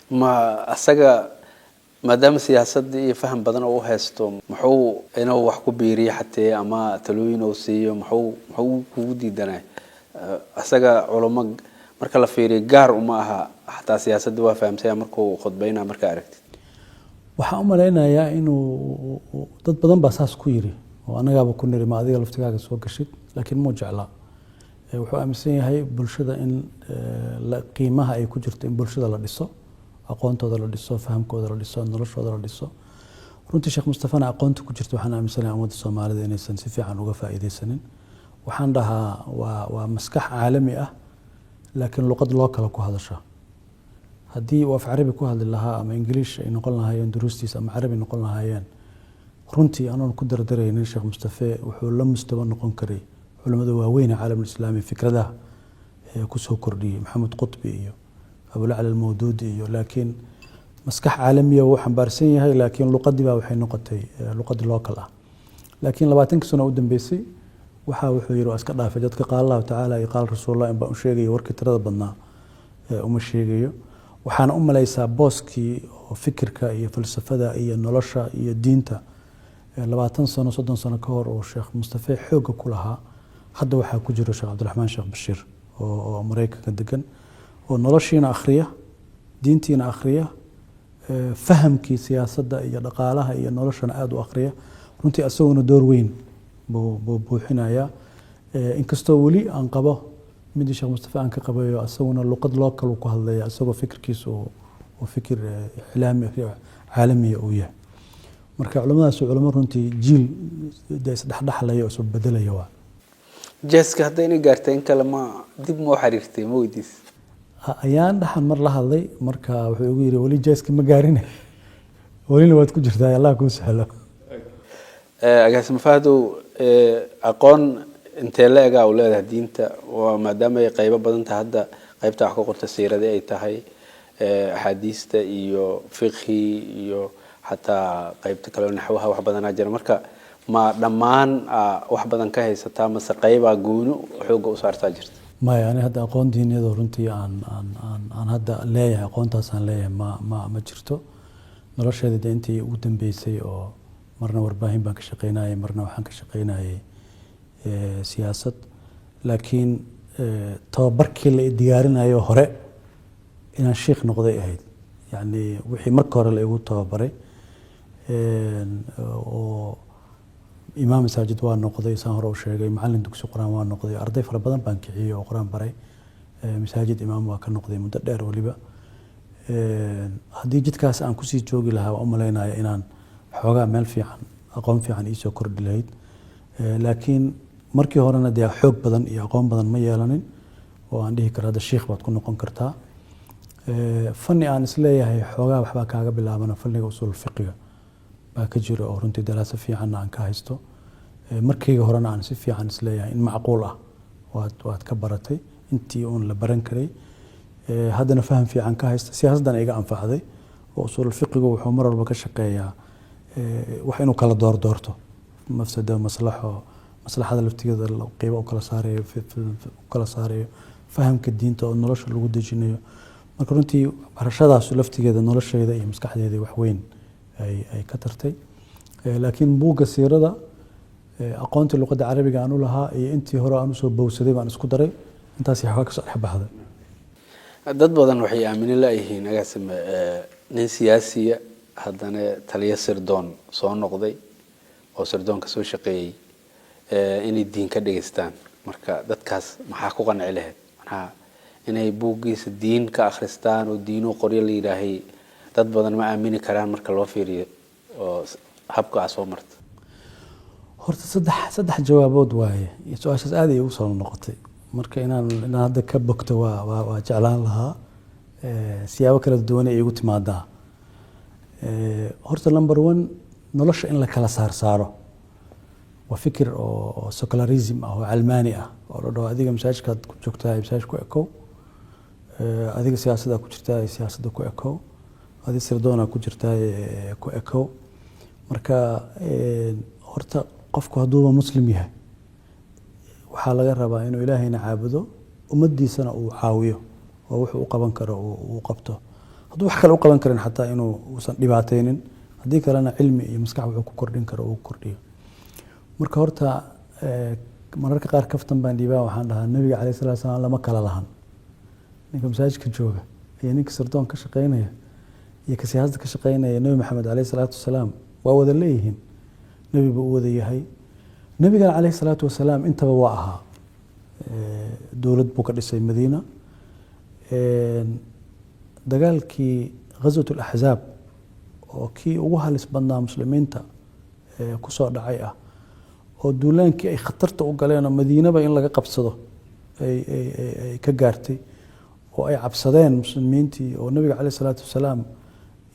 Ma asaga, maadaama siyaasadda iyo faham badan oo u haysto, muxuu inuu wax ku biiriyo xatee ama talooyin uu siiyo, muxuu kugu diidanay? Asaga culamo marka la fiiriyo gaar uma aha, xataa siyaasadda waa fahamsaya markuu khudbayna markaa aragtid. Waxaan u malaynayaa inuu dad badan baa saas ku yiri oo annagaaba ku niri, ma adiga laftigaaga soo gashid, laakiin muu jeclaa. Wuxuu aaminsan yahay bulshada in qiimaha ay ku jirto in bulshada la dhiso, aqoontooda la dhiso, fahamkooda la dhiso, noloshooda la dhiso. Runtii Sheekh Mustafana aqoonta ku jirta waxaan aaminsanahay ummadda Soomaalida inaysan si fiican uga faa'iidaysanin. Waxaan dhahaa waa maskax caalami ah, laakiin luqad loo kala ku hadasha. Haddii uu af Carabi ku hadli lahaa ama Ingiliish ay noqon lahaayeen duruustiisa ama Carabi noqon lahaayeen, runtii anoon ku dardaraynin, Sheekh Mustafe wuxuu la mustawa noqon karay culamada waaweyn ee caalamulislaami, fikradaha ee kusoo kordhiyey, Maxamed Qutbi iyo Abulacla Almawduudi iyo. Laakiin maskax caalamiya wuu xambaarsan yahay, laakiin luqadii baa waxay noqotay luqadii local ah. Laakiin 20kii sano u dambeysay waxa wuxuu yidhi waa iska dhaafay dadka qaala Allahu tacaala iyo qaala Rasuulullah in baan u sheegayo, warkii tirada badnaa uma sheegayo. Waxaana u malaysaa booskii oo fikirka iyo falsafada iyo nolosha iyo diinta 20 sano, 30 sano ka hor oo Sheekh Mustafe xoogga ku lahaa, hadda waxaa ku jiro Sheekh Cabdiraxmaan Sheekh Bashiir oo Maraykanka degan, oo noloshiina akhriya, diintiina akhriya, fahamkii siyaasadda iyo dhaqaalaha iyo noloshana aada u akhriya. Runtii isaguna door weyn buu buuxinayaa, inkastoo weli aan qabo midii Sheekh Mustafe aan ka qabayo, isaguna luqad local ku hadlaya, isagoo fikirkiisu uu fikir iclaami caalamiya uu yahay. Marka culamadaas culamo runtii jiil dee isdhexdhexlaya oo isbedelaya waa. Chesska hadda inay gaartay in kale, ma dib ma u xiriirtay, ma weydiis? Ayaan dhaxan mar la hadlay. Marka wuxuu igu yidhi, "Weli chesska ma gaarin, welina waad ku jirtaa, Allah kuu sahlo." Agaasimo Fahdow, aqoon intee la egaa u leedahay diinta? Waa maadaama ay qaybo badan tahay, hadda qaybta wax ka qorta siiradii ay tahay, axaadiista iyo fiqhi iyo xataa qaybta kale naxwaha, wax badanaa jira. Marka ma dhammaan wax badan ka haysataa mase qaybaa gooni xoogga u saartaa jirta? Maya, ani hadda aqoon diiniyadoo runtii aan hadda leeyahay, aqoontaas aan leeyahay ma jirto. Nolosheeda de intii ugu dambeysay oo marna warbaahin baan ka shaqeynayay, marna waxaan ka shaqeynayay siyaasad, laakiin tababarkii la diyaarinayo hore inaan shiikh noqday ahayd. Yacni wixii marka hore la igu tababaray oo imaam masaajid waa noqday, saan hore u sheegay, macallin dugsi Qur-aan waa noqday, arday fara badan baan kiciyey oo Qur-aan baray, masaajid imaam waa ka noqday muddo dheer weliba. Haddii jidkaas aan kusii joogi lahaa, waan u malaynaya inaan xoogaa meel fiican, aqoon fiican iisoo kordhi lahayd. Laakiin markii horena dee xoog badan iyo aqoon badan ma yeelanin oo aan dhihi karo hadda shiikh baad ku noqon kartaa. Fanni aan isleeyahay xoogaa waxbaa kaaga bilaabana, fanniga usuul fiqiga baa ka jira, oo runtii daraaso fiicanna aan ka haysto. Markayga horena aan si fiican isleeyahay in macquul ah waad ka baratay intii uun la baran karay, haddana faham fiican ka haysta. Siyaasaddan iga anfacday oo usuul fiqigu wuxuu mar walba ka shaqeeyaa wax inuu kala doordoorto, mafsado, maslaxo, maslaxada laftigeeda qiibo u kala saarayo, u kala saarayo, fahamka diinta oo nolosha lagu dejinayo. Marka runtii barashadaas laftigeeda nolosheyda iyo maskaxdeeda wax weyn ay ka tartay. Laakiin buugga siirada, aqoontii luqadda Carabiga aan u lahaa iyo intii hore aan usoo bowsaday baan isku daray, intaas waxaa kasoo dhex baxday. Dad badan waxay aaminin layihiin, agaasime, nin siyaasiya haddana taliyo sirdoon soo noqday oo sirdoonka soo shaqeeyey inay diin ka dhegeystaan. Marka dadkaas maxaa ku qanci lahayd, manaa inay buuggiisa diin ka akhristaan oo diinuu qoryo la yidhaahay? Dad badan ma aamini karaan marka loo fiiriyo oo habka aa soo marta. Horta saddex jawaabood waaye. Su-aashaas aad ay ugu soo noqotay, marka inaan hadda ka bogto waa jeclaan lahaa. Siyaabo kala duwan ay igu timaadaa. Horta number one, nolosha in la kala saar saaro waa fikir oo secularism ah oo calmaani ah, oo la dhaho adiga masaajidkaad ku joogtaa, masaajid ku ekow, adiga siyaasaddaa ku jirtaa, siyaasadda ku ekow, adiga sirdoonaa ku jirtaa, ku ekow. Marka horta qofku hadduuba Muslim yahay, waxaa laga rabaa inuu Ilaahayna caabudo, ummaddiisana uu caawiyo oo wuxuu u qaban karo uu qabto. Hadduu wax kale u qaban karin, xataa inuu uusan dhibaateynin, haddii kalena cilmi iyo maskax wuxuu ku kordhin karo uu kordhiyo. Marka horta mararka qaar kaftan baan dhiibaa, waxaan dhahaa Nabiga caleyhi salaatu salaam lama kala lahan ninka masaajidka jooga iyo ninka sirdoon ka shaqeynaya iyo ka siyaasadda ka shaqeynaya. Nebi Maxamed caleyhi salaatu wasalaam waa wada leeyihiin, nebi buu u wada yahay. Nebigana caleyhi salaatu wasalaam intaba waa ahaa. Dowlad buu ka dhisay Madiina. Dagaalkii Ghaswat Alaxzaab, oo kii ugu halis badnaa muslimiinta kusoo dhacay ah, oo duulaankii ay khatarta u galeen oo Madiinaba in laga qabsado ay ka gaartay, oo ay cabsadeen muslimiintii, oo nabiga caleyhi salaatu wasalaam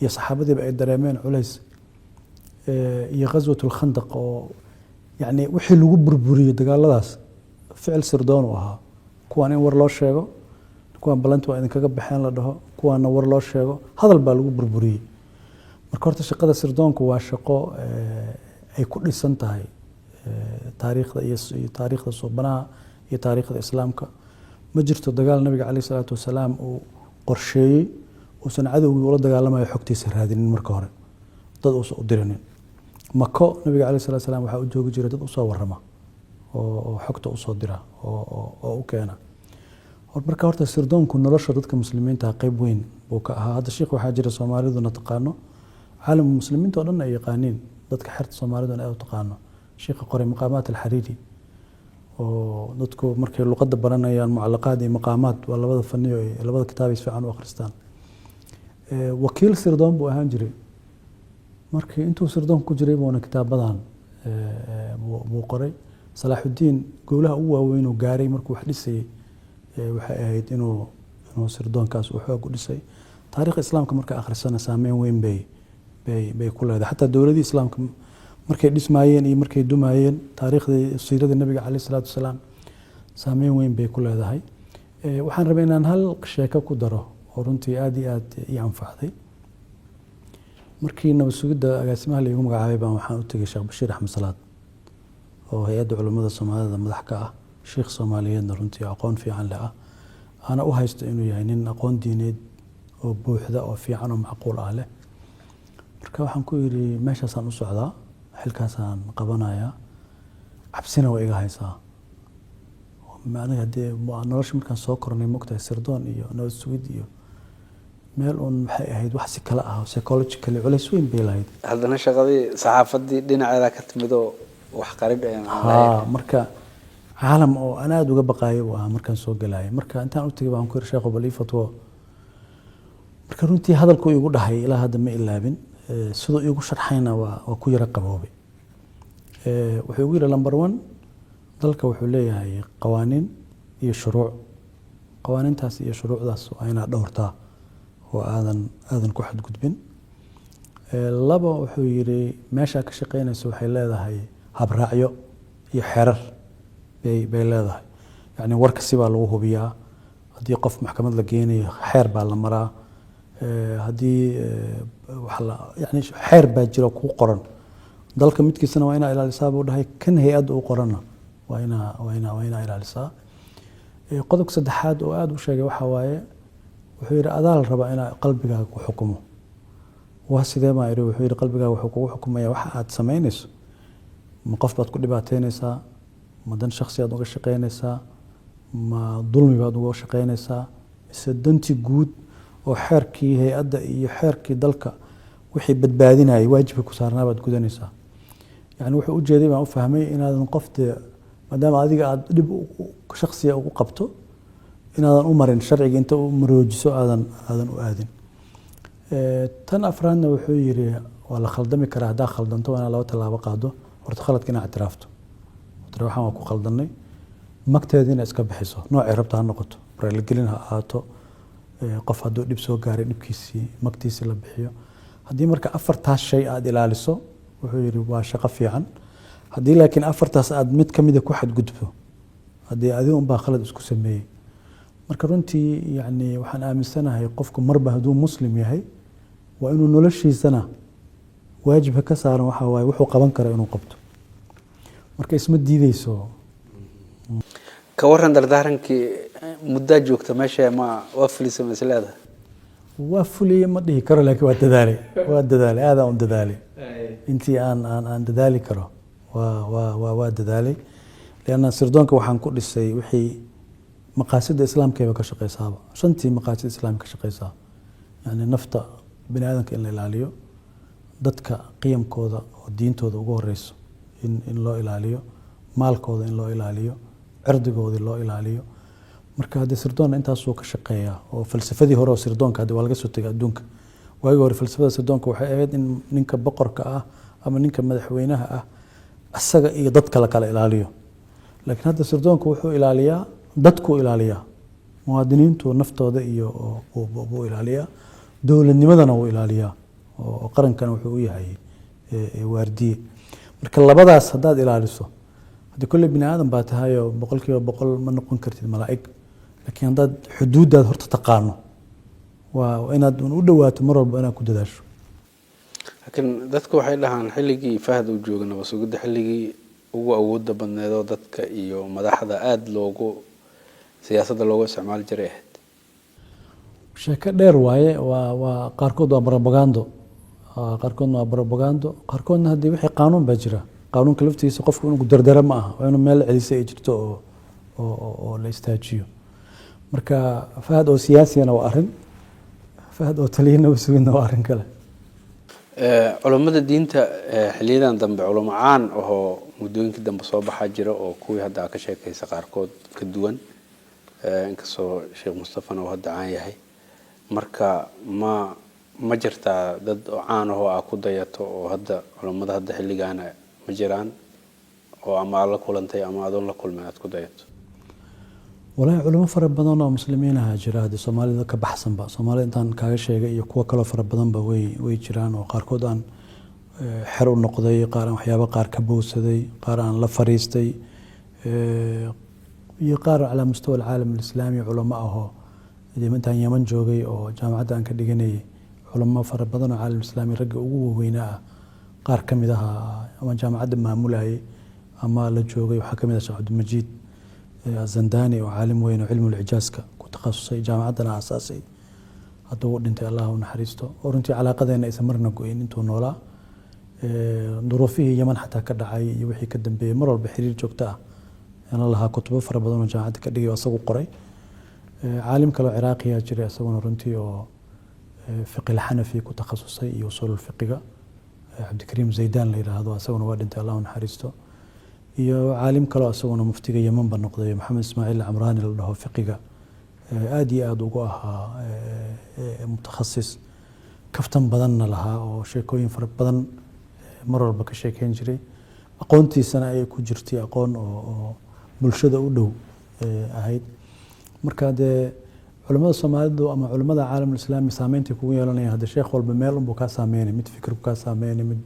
iyo saxaabadiiba ay dareemeen culays, iyo Ghaswat Alkhandaq, oo yacni wixii lagu burburiyey dagaaladaas ficil sirdoon uu ahaa. Kuwaan in war loo sheego, kuwaan ballanti waa idinkaga baxeen la dhaho, kuwaana war loo sheego, hadal baa lagu burburiyey. Marka horta shaqada sirdoonku waa shaqo ay ku dhisan tahay taariikhda iyo taariikhda suubanaha iyo taariikhda Islaamka. Ma jirto dagaal nabiga caleyhi salaatu wasalaam uu qorsheeyey uusan cadowgii ula dagaalamayo xogtiisa raadinin marka hore, dad uusan u dirinin. Mako nabiga caleyhi salatu wasalaam waxaa u joogi jiray dad usoo warama oo xogta usoo dira oo u keena. Marka horta sirdoonku nolosha dadka muslimiinta qeyb weyn buu ka ahaa. Hadda sheikh waxaa jira Soomaaliduna taqaano, caalamka muslimiinta oo dhan ay yaqaaniin, dadka xerta Soomaaliduna aad u taqaano, sheikha qoray Maqaamaat Alxariiri, oo dadku markay luqadda baranayaan mucalaqaad iyo maqaamaat waa labada faniyo, labada kitaab ay si fiican u akhristaan. Wakiil sirdoon buu ahaan jiray. Markii intuu sirdoon ku jiray buuna kitaabadan buu qoray. Salaaxuddiin gowlaha ugu waaweyn uu gaaray markuu wax dhisayey waxay ahayd inuu sirdoonkaas uu xoog u dhisay. Taariikhda Islaamka marka akhrisana saameyn weyn bay ku leedahay. Xataa dowladii Islaamka markay dhismaayeen iyo markay dumaayeen, taariikhdii siiradii nabiga caleyhi salaatu wasalaam saameyn weyn bay ku leedahay. Waxaan rabay inaan hal sheeko ku daro oo runtii aad iyo aad ii anfacday. Markii nabad sugidda agaasimaha laigu magacaabay baan waxaan u tegey Sheekh Bashiir Axmed Salaad, oo Hay-adda Culimmada Soomaalida madax ka ah, sheikh Soomaaliyeedna runtii aqoon fiican leh ah, ana u haysto inuu yahay nin aqoon diineed oo buuxda oo fiican oo macquul ah leh. Marka waxaan ku yidhi, meeshaasaan u socdaa, xilkaasaan qabanayaa, cabsina waa iga haysaa. Aniga haddee nolosha markaan soo kornay, mogtahay, sirdoon iyo nabad sugid iyo meel uun waxay ahayd wax si kale ah, psychologically culays weyn bay lahayd. Haddana shaqadii saxaafadii dhinaceeda ka timid oo wax qarid ayaan Ha, marka caalam oo aan aada uga baqaayo buu ahaa markaan soo galayay. Marka intaan u tegay baan ku yiri, "Sheekhu, bal ii fatwo." Marka runtii hadalku igu dhahay ilaa hadda ma ilaabin. Siduu iigu sharxayna waa ku yara qaboobay. Wuxuu igu yidhi, "Number one, dalka wuxuu leeyahay qawaaniin iyo shuruuc. Qawaaniintaas iyo shuruucdaas waa inaad dhowrtaa oo aadan ku xadgudbin. Laba," wuxuu yidhi, "meeshaa ka shaqeynayso waxay leedahay habraacyo iyo xerar bay leedahay. Yacni warka sibaa lagu hubiyaa. Haddii qof maxkamad la geenayo, xeer baa la maraa. Haddii wax la yacni xeer baa jira kuu qoran dalka, midkiisana waa inaa ilaalisaa," buu dhahay. "Kan hay-adda u qoranna waa inaa ilaalisaa." Qodobka saddexaad oo aada u sheegay waxaa waaye, wuxuu yidhi, "Adaa la rabaa inaa qalbigaaga ku xukumo." "Waa sidee?" baan idhi. Wuxuu yidhi, "Qalbigaaga wuxuu kugu xukumaya waxa aad samaynayso. Ma qof baad ku dhibaateynaysaa? Ma dan shakhsi aad uga shaqeynaysaa? Ma dulmi baad uga shaqeynaysaa?" Mise dantii guud oo xeerkii hay-adda iyo xeerkii dalka wixii badbaadinayay, waajibka ku saarnaa baad gudanaysaa? Yani wuxuu ujeeday baan u fahmay inaadan qof dee, maadaama adiga aada dhib shaksiya ugu qabto, inaadan u marin sharciga inta u maroojiso aadan u aadin. Tan afraadna wuxuu yiri, waa la khaldami karaa. Haddaa khaldanto, waa inaad laba tallaabo qaado. Horta khaladka inaad ictiraafto, tira waxaan waa ku khaldanay, magteeda iska bixiso, noocay rabta ha noqoto, raaligelin ha ahaato, qof hadduu dhib soo gaaray dhibkiisii magtiisii la bixiyo. Haddii marka afartaas shay aada ilaaliso, wuxuu yidhi, waa shaqo fiican. Haddii laakiin afartaas aad mid ka mida ku xadgudbo, haddii adiga unbaa khalad isku sameeyey. Marka runtii, yani, waxaan aaminsanahay qofku marba hadduu Muslim yahay, waa inuu noloshiisana waajibka ka saaran waxaa waaye wuxuu qaban karo inuu qabto. Marka isma diideyso. Ka waran dardaarankii? Muddaa joogta meesha, ma waa fulisa, ma is leedahay? Waa fuliye ma dhihi karo, laakiin waa dadaalay, waa dadaalay, aadaan u dadaalay. Intii aan dadaali karo waa dadaalay, lianna sirdoonka waxaan ku dhisay wixii maqaasida islaamkayba ka shaqeysaaba, shantii maqaasida islaamka ka shaqeysaa. Yani nafta bini aadamka in la ilaaliyo, dadka qiyamkooda oo diintooda ugu horeyso in loo ilaaliyo, maalkooda in loo ilaaliyo, cirdigoodii loo ilaaliyo. Marka haddii sirdoonna intaasuu ka shaqeeyaa oo falsafadii hore oo sirdoonka haddi waa laga soo tegay adduunka. Waagii hore falsafada sirdoonka waxay ahayd in ninka boqorka ah ama ninka madaxweynaha ah asaga iyo dadka la kala ilaaliyo. Laakiin hadda sirdoonku wuxuu ilaaliyaa dadkuu ilaaliyaa, muwaadiniintu naftooda iyo buu ilaaliyaa, dowladnimadana wuu ilaaliyaa, oo qarankana wuxuu u yahay waardiye. Marka labadaas haddaad ilaaliso, haddii kolley bini aadam baa tahayoo 100% ma noqon kartid malaa'ig, laakiin haddaad xuduuddaad horta taqaano, waa inaad un u dhowaato mar walba inaad ku dadaasho. Laakiin dadku waxay dhahaan xilligii Fahad uu jooga nabad sugidda, xilligii ugu awooda badneed oo dadka iyo madaxda aada loogu siyaasadda loogu isticmaali jiray ahayd. Sheeko dheer waaye. Waa qaarkood waa propagando, qaarkoodna waa propagando, qaarkoodna haddii wixii qaanuun baa jira. Qaanuunka laftigiisa qofku inuu dardara ma aha, waa inuu meel celisa ay jirto oo la istaajiyo. Marka Fahad oo siyaasigana waa arrin, Fahad oo taliya nabad sugidna waa arrin kale. Culummada diinta xiliyadan dambe, culamo caan ahoo muddooyinkii dambe soo baxaa jira oo kuwii hadda ka sheekaysa qaarkood ka duwan, inkastoo Sheekh Mustafana uu hadda caan yahay. Marka ma jirtaa dad oo caan ahoo aa ku dayato oo hadda culummada hadda xilligaana ma jiraan oo ama aad la kulantay ama adoon la kulmin aad ku dayato? Walaahi, culimo fara badan oo muslimiin aha jira haddii Soomaalida ka baxsanba. Soomaalida intaan kaaga sheegay iyo kuwo kaloo fara badanba way jiraan, oo qaarkood aan xer u noqday, qaar aan waxyaabo qaar ka bowsaday, qaar aan la fariistay, iyo qaar calaa mustawa alcaalam alislaami culamo ahoo dee intaan Yaman joogay oo jaamacadda aan ka dhiganayay, culamo fara badan oo caalam islaami ragga ugu waaweynaa ah qaar ka mid aha ama jaamacadda maamulayay ama la joogay. Waxaa ka mid ah Sheekh Cabdimajiid Azandani oo caalim weyn oo cilmul cijaaska ku takhasusay, jaamacaddana aasaasay. Hadda wuu dhintay, Allah u naxariisto, oo runtii calaaqadeena aysan marna go-in intuu noolaa. Duruufihii Yaman xataa ka dhacay iyo wixii ka dambeeyey, mar walba xiriir joogto ah aan la lahaa. Kutubo fara badan oo jaamacadda ka dhigay oo isagu qoray. Caalim kaloo Ciraaqiyaa jiray isaguna runtii oo fiqi alxanafi ku takhasusay iyo usuul fiqiga, Cabdikariim Zaydaan la yidhaahdo, isaguna waa dhintay, Allah u naxariisto. Iyo caalim kaloo isaguna muftiga Yemanba noqday, Maxamed Ismaaciil Camraani la dhaho, fiqiga aad iyo aada ugu ahaa mutakhasis, kaftan badanna lahaa oo sheekooyin fara badan mar walba ka sheekeyn jiray, aqoontiisana ay ku jirtay aqoon oo bulshada u dhow ahayd. Marka dee culimada Soomaalidu ama culimada caalamul islaami saameynta kugu yeelanaya, hadda sheekh walba meel unbuu kaa saameynay. Mid fikirku kaa saameynay, mid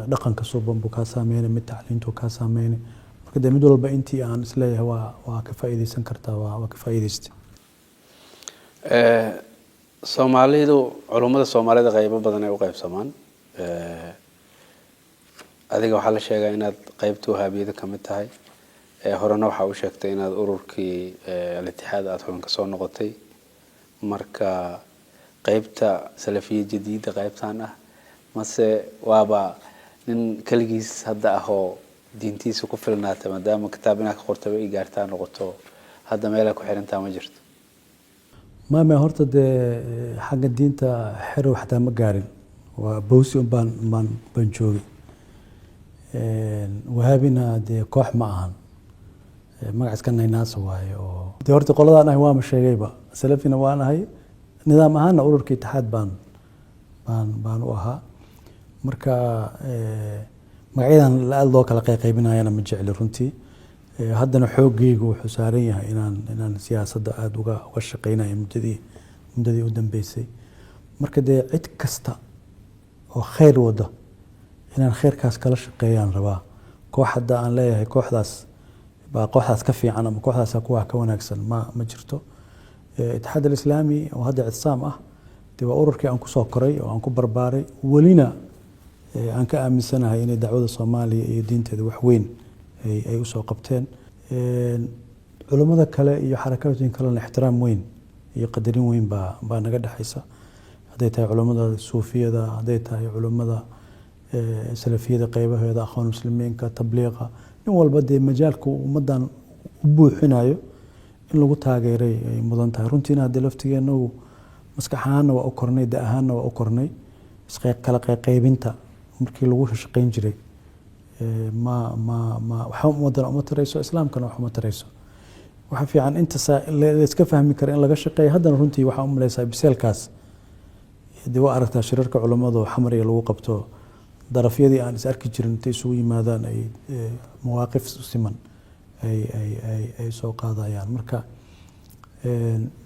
dhaqanka suuban buu kaa saameynay, mid tacliintu kaa saameynay. Marka dee mid walba intii aan isleeyahay waa ka faa'iideysan kartaa, waa ka faa'iideystay. Soomaalidu, culummada Soomaalida qaybo badan ay u qaybsamaan. Adiga waxaa la sheegaa inaad qaybta Wahaabiyada ka mid tahay. Horena waxaa u sheegtay inaad ururkii Al-Itixaad aada xubin ka soo noqotay. Marka qaybta Salafiya Jadiida qaybtan ah, mase waaba nin keligiis hadda ah oo diintiisa ku filnaata, maadaama kitaab inaad ka qortaba i gaartaa noqoto, hadda meelay ku xirantaa ma jirto? Maame, horta dee xagga diinta xerow xataa ma gaarin, waa bowsi un baan joogay. Wahaabina dee koox ma ahan, magac iska naynaasa waaye. Oo dee horta qoladaan ahay waama sheegayba, salafina waan ahay, nidaam ahaanna ururka Itixaad baan u ahaa. Marka magacyadan aada loo kala qayqaybinayana ma jecli runtii. Haddana xooggeygu wuxuu saaran yahay inaan siyaasadda aada uga shaqeynayo muddadii u dambeysay. Marka dee cid kasta oo khayr wada inaan khayrkaas kala shaqeeyaan rabaa. Koox hadda aan leeyahay kooxdaas baa kooxdaas ka fiican ama kooxdaas kuwa ka wanaagsan ma jirto. Itixaad Alislaami oo hadda Ictisaam ah dee waa ururkii aan kusoo koray oo aan ku barbaaray, welina aan ka aaminsanahay inay dacwada Soomaaliya iyo diinteeda wax weyn ay usoo qabteen. Culummada kale iyo xarakooyin kalena ixtiraam weyn iyo qadarin weyn baa naga dhexaysa, hadday tahay culummada suufiyada, hadday tahay culummada salafiyada qeybaheeda, Akhwaan Muslimiinka, tabliiqa, nin walba dee majaalka ummaddan u buuxinayo in lagu taageeray ay mudan tahay runtiina. Haddii laftigeennagu maskax ahaanna waa u kornay, da ahaanna waa u kornay, kala qayqaybinta markii lagu shaqayn jiray ma waxba ummadana uma tarayso, islaamkana wax uma tarayso. Waxa fiican inta la iska fahmi kara in laga shaqeeyo. Haddana runtii waxaa u malaysaa biseelkaas dee waa aragtaa shirarka culummadu Xamariga lagu qabto, darafyadii aan is arki jirin intay isugu yimaadaan ay mawaaqif siman ay soo qaadayaan. Marka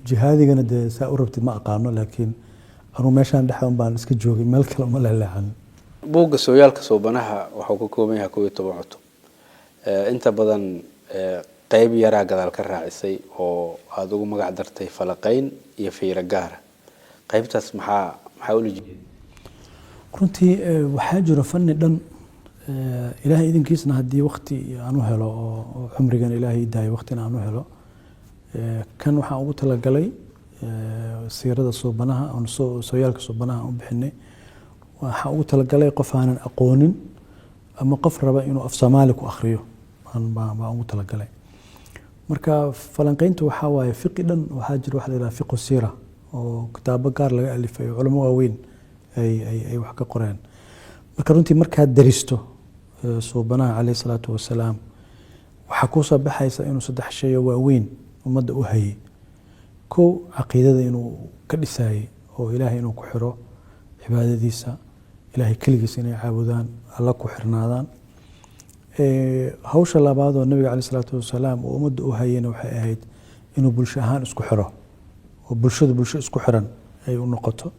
jihaadigana dee saa u rabtid ma aqaano, laakiin anuu meeshaan dhexdan baan iska joogay, meel kale uma leleexan. Buugga Sooyaalka Suubanaha wuxuu ka kooban yahay 11 cutub. Inta badan qeyb yaraa gadaal ka raacisay oo aada ugu magac dartay Falaqayn iyo Fiiro Gaara. Qeybtaas maxaa ula jeeday? Runtii waxaa jiro fanni dhan, Ilaahay idinkiisna haddii waqti aan u helo oo cumrigan Ilaahay daayo, waqtina aan u helo, kan waxaan ugu talagalay siirada suubanaha, sooyaalka suubanaha aan u bixinay. Waxaan ugu talagalay qof aanan aqoonin ama qof raba inuu af Soomaali ku akhriyo baan ugu talagalay. Marka falanqeyntu waxaa waaye fiqi dhan. Waxaa jira waxa la yidhaha fiqhu siira oo kitaabo gaar laga alifay oo culamo waaweyn ay wax ka qoreen. Marka runtii markaad daristo suubanaha caleyhi salaatu wasalaam, waxaa kuu soo baxaysa inuu saddex shay oo waaweyn ummadda u hayay. Kow, caqiidada inuu ka dhisayey oo Ilaahay inuu ku xiro cibaadadiisa, Ilaahay keligiisa inay caabudaan, Alla ku xirnaadaan. Hawsha labaad oo nabiga caleyhi salaatu wasalaam uu ummadda u hayeyna waxay ahayd inuu bulsho ahaan isku xiro oo bulshadu bulsho isku xiran ay u noqoto.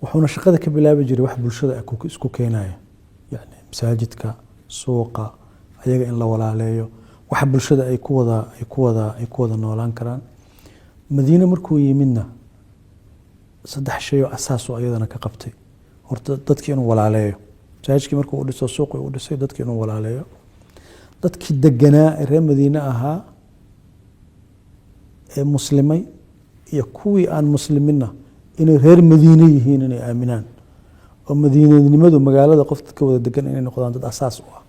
Wuxuuna shaqada ka bilaabi jiray wax bulshada isku keenaya, yani masaajidka, suuqa, ayaga in la walaaleeyo, waxa bulshada ay ku wada noolaan karaan. Madiine markuu yimidna saddex shay oo asaas oo ayadana ka qabtay. Horta dadkii inuu walaaleeyo, masaajidkii markuu u dhiso, suuqii u dhisay, dadkii inuu walaaleeyo, dadkii deganaa ee reer Madiine ahaa ee muslimay iyo kuwii aan musliminna inay reer Madiine yihiin, inay aaminaan oo madiinanimadu magaalada qof dadka wada degan inay noqdaan dad asaas u ah.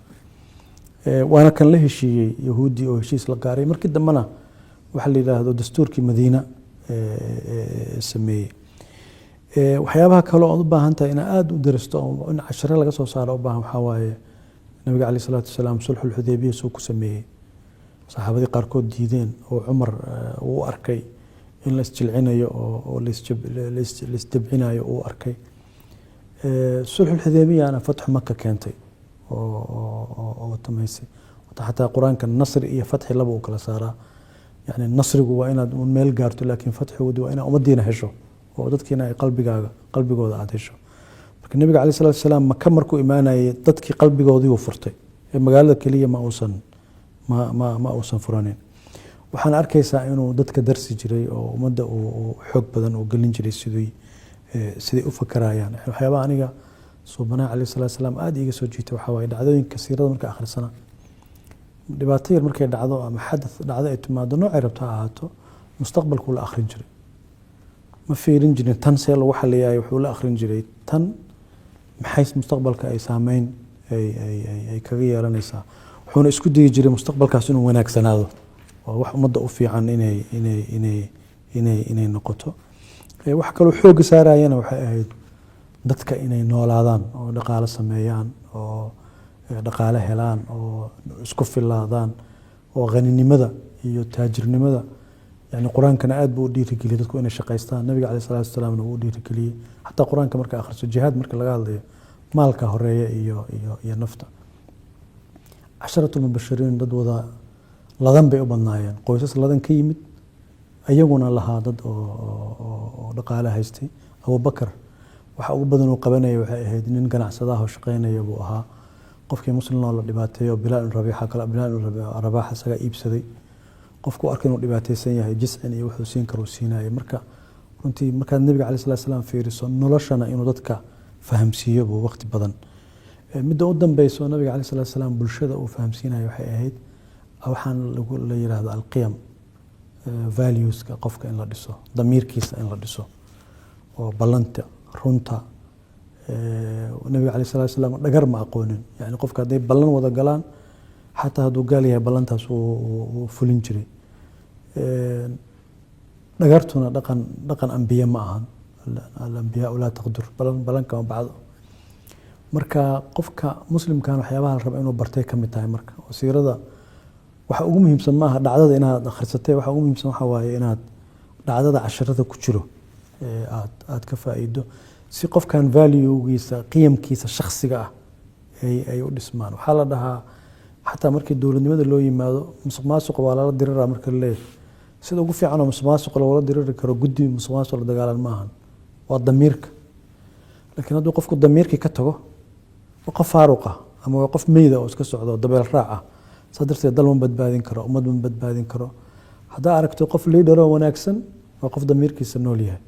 Waana kan la heshiiyey Yahuudi oo heshiis la gaaray. Markii dambena waxaa la yidhaahdo dastuurkii Madiina sameeyey. Waxyaabaha kale ood u baahan tahay inaa aada u daristo oo in cashare laga soo saaro u baahan waxaa waaye nabiga caleyhi salaatu wasalaam sulxulxudaybiya suu ku sameeyey, saxaabadii qaarkood diideen oo Cumar uu arkay in la isjilcinayo oo la isdebcinayo uu arkay. Sulxulxudaybiyana fatxu Maka keentay oo tamaysay. Xataa Qur-aanka nasri iyo fatxi laba uu kala saaraa. Yani nasrigu waa inaad un meel gaarto, laakiin fatxigu waa inaad ummadiina hesho oo dadkiina ay qalbigaaga qalbigooda aada hesho. Marka nabiga caleyhi salatu wasalaam Maka markuu imaanayay dadkii qalbigoodii uu furtay ee magaalada keliya ma uusan furanin. Waxaan arkaysaa inuu dadka darsi jiray oo ummadda uu xoog badan uu gelin jiray siday u fakarayaan. Waxyaabaha aniga suubanaha caleyhi salatu wasalaam aada iiga soo jiitay waxaa waaye dhacdooyinka siirada marka akhrisana, dhibaato yar markay dhacdo ama xadath dhacdo ay timaado, noocay rabto ha ahaato, mustaqbalkuu la akhrin jiray. Ma fiirin jirin tan see lagu xaliyayo, wuxuu la akhrin jiray tan maxay mustaqbalka ay saameyn ay kaga yeelanaysaa. Wuxuuna isku dayi jiray mustaqbalkaas inuu wanaagsanaado oo wax ummadda u fiican inay inay inay inay noqoto. Wax kaloo xoogga saarayana waxay ahayd dadka inay noolaadaan oo dhaqaale sameeyaan oo dhaqaale helaan oo isku filaadaan oo ghaninimada iyo taajirnimada. Yani Qur-aankana aad buu u dhiirigeliyey dadku inay shaqaystaan. Nabiga caleyhi salaatu wasalaamna wuu u dhiirigeliyey. Xataa Qur-aanka marka akhriso, jihaad marka laga hadlayo, maalka horeeya iyo nafta. Casharatulmubashiriin dad wada ladan bay u badnaayeen, qoysas ladan ka yimid, ayaguna lahaa dad oo dhaqaale haystay. Abubakar waxa ugu badan uu qabanaya waxay ahayd nin ganacsadaha oo shaqaynaya buu ahaa. Qofkii muslim oo la dhibaateeyo, Bilaal ibn Rabiixa kale, Bilaal ibn Rabaax isagaa iibsaday. Qofku arkay inuu dhibaateysan yahay, jiscin iyo wuxuu siin karo siinayay. Marka runtii markaad Nabiga caleyhi salaatu salaam fiiriso, noloshana inuu dadka fahamsiiyo buu waqti badan. Midda u dambeyso Nabiga caleyhi salaatu salaam bulshada uu fahamsiinayo waxay ahayd waxaan lagu la yiraahdo alqiyam, valueska qofka in la dhiso, damiirkiisa in la dhiso oo ballanta, runta. Nabiga caleyhi salaatu salaam dhagar ma aqoonin. Yani qofka hadday ballan wada galaan, xataa hadduu gaal yahay, ballantaas uu fulin jiray. Dhagartuna dhaqan ambiye ma ahan. Alambiyaa laa taqdur, ballan kama bacdo. Marka qofka muslimkan waxyaabaha la raba inuu bartay ka mid tahay. Marka oo siirada waxa ugu muhiimsan maaha dhacdada inaad akhrisatay, waxa ugu muhiimsan waxa waaye inaad dhacdada casharada ku jiro aad ka faa'iido, si qofkan valuegiisa, qiyamkiisa shakhsiga ah ay u dhismaan. Waxaa la dhahaa xataa markii dowladnimada loo yimaado, musuq maasuqa waa lala diriraa. Marka la leeyahay sida ugu fiican oo musuq maasuqa loola diriri karo, guddi musuq maasuq la dagaalan maahan, waa damiirka. Laakiin hadduu qofku damiirkii ka tago, waa qof faaruq ah ama waa qof meyda oo iska socdo, dabeel raac ah. Saa darteed dal ma badbaadin karo, ummad ma badbaadin karo. Haddaa aragto qof leader oo wanaagsan, waa qof damiirkiisa nool yahay.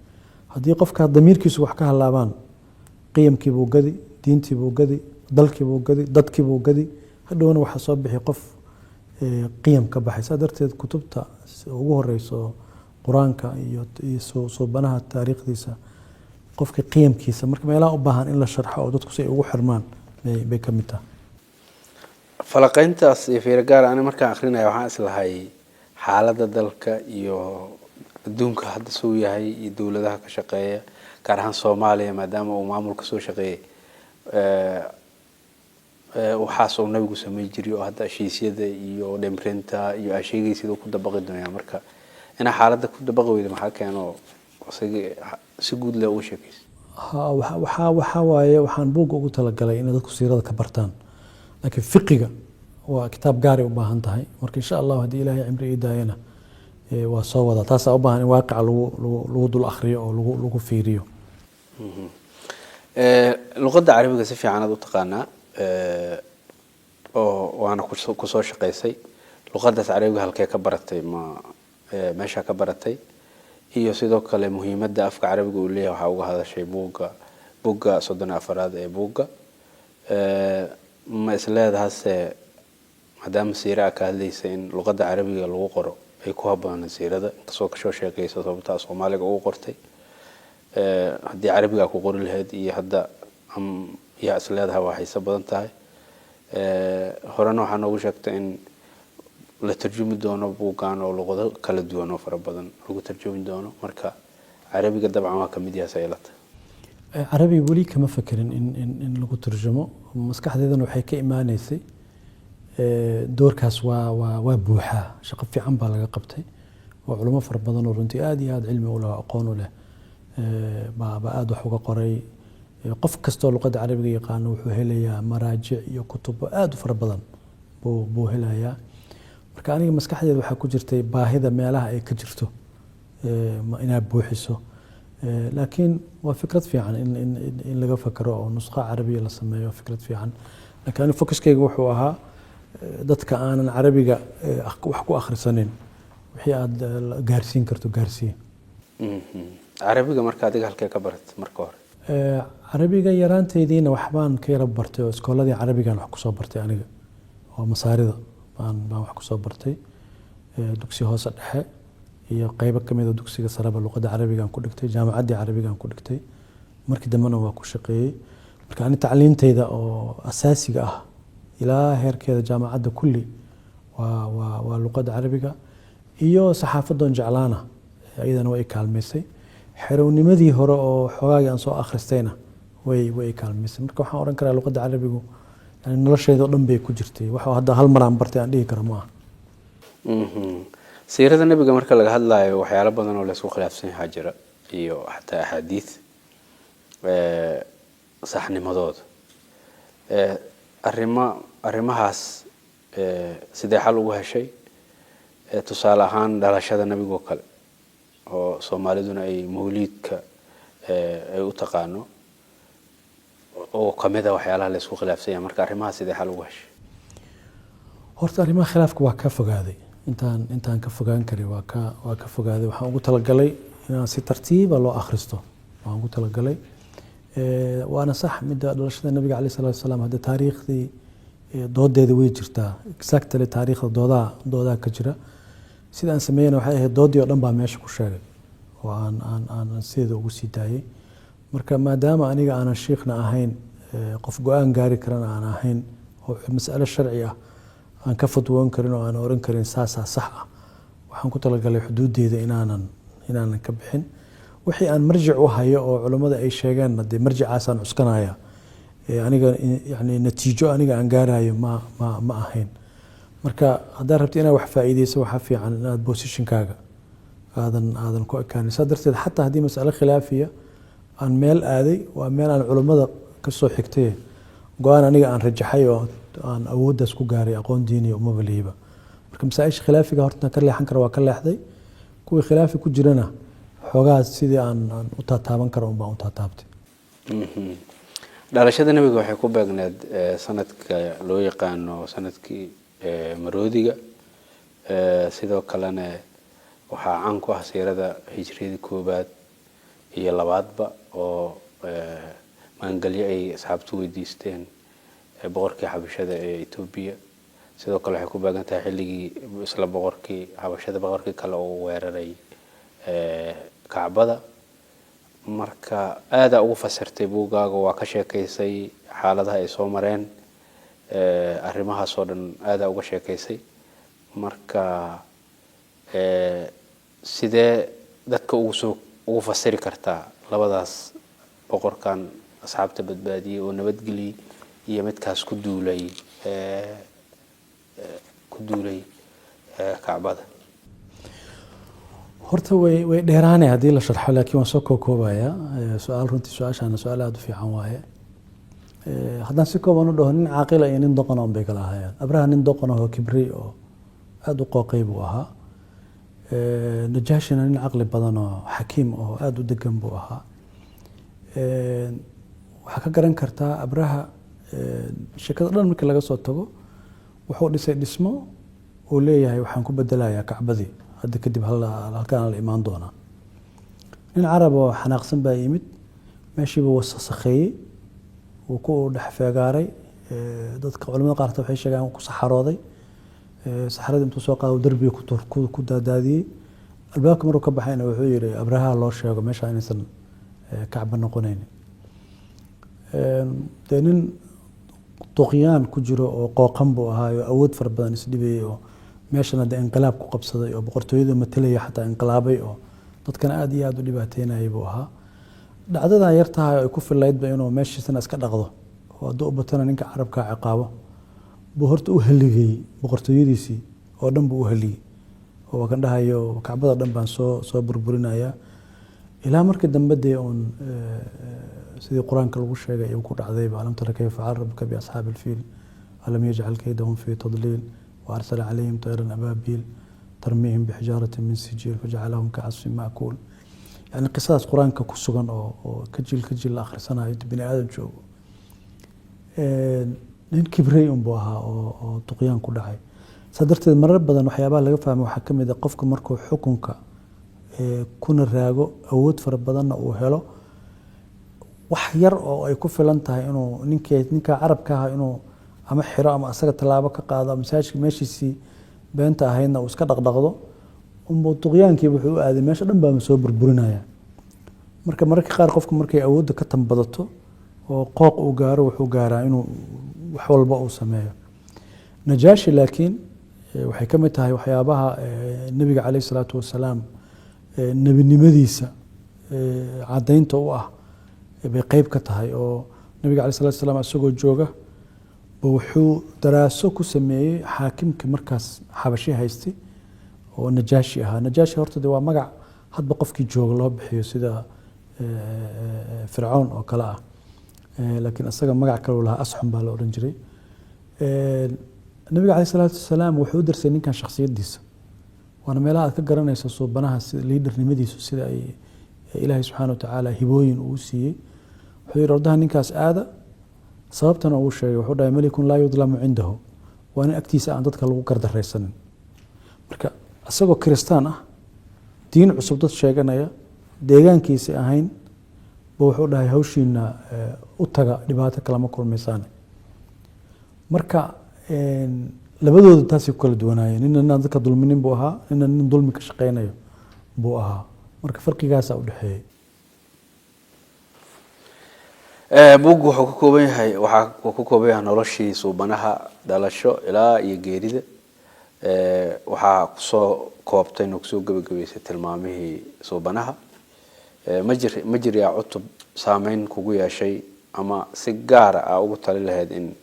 Haddii qofka damiirkiisu wax ka halaabaan, qiyamkii buu gadi, diintii buu gadi, dalkii buu gadi, dadkii buu gadi. Hadhowna waxaa soo bixi qof qiyam ka baxay. Saa darteed kutubta ugu horeyso, Qur-aanka iyo suubanaha taariikhdiisa, qofka qiyamkiisa marka meelaha u baahan in la sharxo oo dadku si ay ugu xirmaan bay ka mid tahay. Falaqayntaas iyo fiiro gaar ani markaan akrinaya, waxaan islahay xaaladda dalka iyo adduunka hadda suu yahay iyo dowladaha ka shaqeeya, gaar ahaan Soomaaliya, maadaama uu maamulka soo shaqeeyay, waxaas uu Nabigu samey jiray oo hadda heshiisyada iyo dhimrinta iyo aa sheegaysid uu ku dabaqi doonyaa. Marka inaa xaaladda ku dabaqi weyda maxaa keeno si guud leh uga sheekaysa? Waxaa waaye, waxaan buugga ugu talagalay inay dadku siirada ka bartaan, laakiin fiqiga waa kitaab gaaray u baahan tahay. Marka insha Allah haddii Ilaahay cimri ii daayana, waa soo wadaa. Taasaa u baahan in waaqica lagu dul akhriyo oo lagu fiiriyo. Luqadda Carabiga si fiican aad u taqaanaa oo waana kusoo shaqaysay. Luqadaas Carabiga halkee ka baratay? Ma meeshaa ka baratay? Iyo sidoo kale muhiimadda afka Carabiga uu leeyahay waxaa uga hadashay buugga, bugga 34aad ee buugga. Ma isleedahase, maadaama siira a ka hadlaysa, in luqadda Carabiga lagu qoro ay ku habboonaan siirada, inkastoo kasoo sheekaysa sababtaa Soomaaliga ugu qortay? Haddii Carabiga ku qori lahayd iyo hadda yaa isleedahay waa xiiso badan tahay? Horena waxaa noogu sheegtay in la tarjumi doono buuggan oo luqado kala duwan oo fara badan lagu tarjumi doono. Marka Carabiga dabcan waa kamid yahay saylata. Carabiga weli kama fekerin in lagu turjumo. Maskaxdeedana waxay ka imaaneysay doorkaas waa buuxaa, shaqo fiican baa laga qabtay oo culimo fara badan oo runtii aad iyo aad cilmi u leh oo aqoon u leh baa aada wax uga qoray. Qof kastoo luqadda Carabiga yaqaano wuxuu helayaa maraajic iyo kutubo aada u fara badan buu helayaa. Marka aniga maskaxdeeda waxaa ku jirtay baahida meelaha ay ka jirto inaad buuxiso. Laakiin waa fikrad fiican in laga fakero oo nusqo Carabiya la sameeyo, fikrad fiican. Laakiin aniga focuskayga wuxuu ahaa dadka aanan Carabiga wax ku akhrisanin, wixii aada gaarsiin karto gaarsiin. Carabiga marka adiga halkee ka baratay marka hore? Carabiga yaraanteydiina waxbaan ka yara bartay oo iskooladii Carabigan wax kusoo bartay aniga, oo Masaarida baan wax kusoo bartay. Dugsi hoose dhexe iyo qeybo kamid a dugsiga sareba luqadda Carabigan ku dhigtay, jaamacaddii Carabigan ku dhigtay, markii dambena waa ku shaqeeyey. Marka ani tacliinteyda oo asaasiga ah ilaa heerkeeda jaamacadda kulli waa luqadda Carabiga iyo saxaafadoon jeclaana. Iyadana way i kaalmaysay. Xerownimadii hore oo xoogaagii aan soo akhristayna way i kaalmaysay. Marka waxaan odhan karaa luqadda Carabigu yani noloshayda oo dhan bay ku jirtay. Waxa hadda hal mar aan bartay aan dhihi karo ma aha. Siirada Nebiga marka laga hadlayo, waxyaalo badan oo laysku khilaafsan yahaa jira iyo xataa axaadiid saxnimadooda. Arrimahaas sidee xal ugu heshay? Tusaale ahaan dhalashada Nebiga oo kale, oo Soomaaliduna ay mawliidka ay u taqaano, oo kamid a waxyaalaha laysku khilaafsan yahay. Marka arrimahaas sidee xal ugu heshay? Horta arrimaha khilaafka waa ka fogaaday intaan ka fogaan karay, waa ka fogaaday. Waxaan ugu talagalay inaan si tartiiba loo akhristo waan ugu talagalay. Waana sax midda dhalashada Nabiga caleyhi salaatu wasalaam. Hadda taariikhdii doodeeda way jirtaa, exactly taariikhda doodaha ka jira. Sida aan sameeyena waxay ahayd doodii oo dhan baa meesha ku sheegay oo aan sideeda ugu sii daayay. Marka maadaama aniga aanan shiikhna ahayn, qof go-aan gaari karana aan ahayn, oo mas'alo sharci ah aan ka fatwoon karin oo aan oran karin saasaa sax ah, waxaan ku talagalay xuduuddeeda inaanan ka bixin. Wixii aan marjic u hayo oo culammada ay sheegeenna, dee marjicaasaan cuskanaya. Aniga yani natiijo aniga aan gaarayo ma ahayn. Marka haddaad rabto inaad wax faa'iideyso, waxaa fiican inaad positionkaaga aadan ku ekaanin. Saa darteed xataa haddii mas'alo khilaafiya aan meel aaday, waa meel aan culammada ka soo xigtay. Go-aan aniga aan rajaxay oo aan awooddaas ku gaaray aqoon diiniya umaba lihiba. Marka masaa-isha khilaafiga horta ka leexan kara waa ka leexday. Kuwii khilaafi ku jirana xoogaha sidii aan u taataaban karo un baan u taataabtay. Dhalashada Nebiga waxay ku beegneed sanadka loo yaqaano sanadkii maroodiga. Sidoo kalena waxaa caan ku ah siirada hijriyada koobaad iyo labaadba oo magangelyo ay asxaabtu weydiisteen boqorkii Xabashada ee Etoobiya. Sidoo kale waxay ku beegan tahay xilligii isla boqorkii Xabashada, boqorkii kale oo weeraray Kacbada. Marka aadaa ugu fasirtay buuggaaga, waa ka sheekaysay xaaladaha ay soo mareen, arrimahaas oo dhan aadaa uga sheekaysay. Marka sidee dadka ugu fasiri kartaa labadaas boqorkan asxaabta badbaadiyey oo nabadgeliyey iyo midkaas ku duulay Kacbada? Horta way dheeraanay haddii la sharxo, laakiin waan soo kookoobayaa. Su-aal runtii su-aashaana su-aal aada u fiican waaye. Haddaan si kooban u dhaho, nin caaqila iyo nin doqona un bay kala ahaayeen. Abraha nin doqon ahoo kibray oo aada u qooqay buu ahaa. Najaashina nin caqli badan oo xakiim oo aada u degan buu ahaa. Waxaa ka garan kartaa Abraha sheekada dhan markii laga soo tago, wuxuu dhisay dhismo uu leeyahay waxaan ku bedelayaa Kacbadii, hadda kadib halkaan la imaan doonaa. Nin Carab oo xanaaqsan baa yimid, meeshiiba wasakheeyey, wuu ku dhex feegaaray. Dadka culamada qaarta waxay sheegaan ku saxarooday. Saxaradii intuu soo qaado derbiga ku daadaadiyey. Albaabka markuu ka baxayna wuxuu yihi, Abraha loo sheego meesha inaysan Kacba noqonaynin. Dee nin duqyaan ku jiro oo qooqan buu ahaa oo awood fara badan isdhibayay, oo meeshana dee inqilaab ku qabsaday, oo boqortooyada matalaya xataa inqilaabay, oo dadkana aada iyo aada u dhibaateynayay buu ahaa. Dhacdadan yar tahay ay ku filaydba inuu meeshiisana iska dhaqdo oo hadduu u batana ninka Carabkaa ciqaabo buu horta u haligay. Boqortooyadiisii oo dhan buu u haligay, oo waa kan dhahayo Kacbada dhan baan soo burburinayaa. Ilaa markii dambe dee uun sidii Qur-aanka lagu sheegay ayuu ku dhacdayba: ألم تر كيف فعل ربك بأصحاب الفيل ألم يجعل كيدهم في تضليل وأرسل عليهم طيرا أبابيل ترميهم بحجارة من سجيل فجعلهم كعصف مأكول. Yani qisadaas Qur-aanka ku sugan oo ka jiil ka jiil la akhrisanayo inta bini aadam joogo. Nin kibrey un buu ahaa oo duqyaan ku dhacay. Saa darteed marar badan waxyaabaha laga fahmay waxaa ka mid ah qofka markuu xukunka kuna raago, awood fara badanna uu helo, wax yar oo ay ku filan tahay inuu ninkii ninka Carabka ahaa inuu ama xiro ama asaga tallaabo ka qaado, masaajidka meeshiisii beenta ahaydna uu iska dhaqdhaqdo unbuu duqyaankiiba wuxuu u aaday meesha dhan baama soo burburinaya. Marka mararka qaar qofku markay awoodda ka tambadato oo qooq uu gaaro, wuxuu gaaraa inuu wax walba uu sameeyo. Najaashi laakiin waxay ka mid tahay waxyaabaha Nebiga caleyhi salaatu wasalaam Nebinimadiisa caddaynta u ah bay qeyb ka tahay, oo nabiga caleyhi salaatu wasalaam isagoo jooga ba wuxuu daraaso ku sameeyey xaakimka markaas Xabashi haystay oo Najaashi ahaa. Najaashi horta de waa magac hadba qofkii jooga loo bixiyo, sida Fircoon oo kale ah. Laakiin isaga magac kale uu lahaa, Asxum baa la odhan jiray. Nabiga caleyhi salaatu wasalaam wuxuu u darsay ninkan shakhsiyaddiisa, waana meelaha aad ka garanayso suubanaha leadernimadiisu sida ay Ilaahay subxaana wa tacaala hibooyin uu siiyey. Wuxuu yihi, "Ordaha ninkaas aada." Sababtana uu sheegay, wuxuu dhahay, "ملك لا يظلم عنده", waa nin agtiisa aan dadka lagu gardaraysanin. Marka isagoo Kiristaan ah, diin cusub dad sheeganaya, deegaankiisi ahayn ba, wuxuu dhahay, "Hawshiina u taga, dhibaato kalama kulmaysaane." Marka labadooda taasay ku kala duwanaayeen. Nina ninaan dadka dulminin buu ahaa, nina nin dulmi ka shaqeynayo buu ahaa. Marka farqigaasaa u dhexeeyey. Buuggu wuxuu ka kooban yahay, waxaa uu ka kooban yahay noloshii suubanaha, dhalasho ilaa iyo geerida. Waxaa kusoo koobtay oo kusoo gebagabaysay tilmaamihii suubanaha. Ma jiryaa cutub saameyn kugu yeeshay ama si gaara a ugu tali lahayd in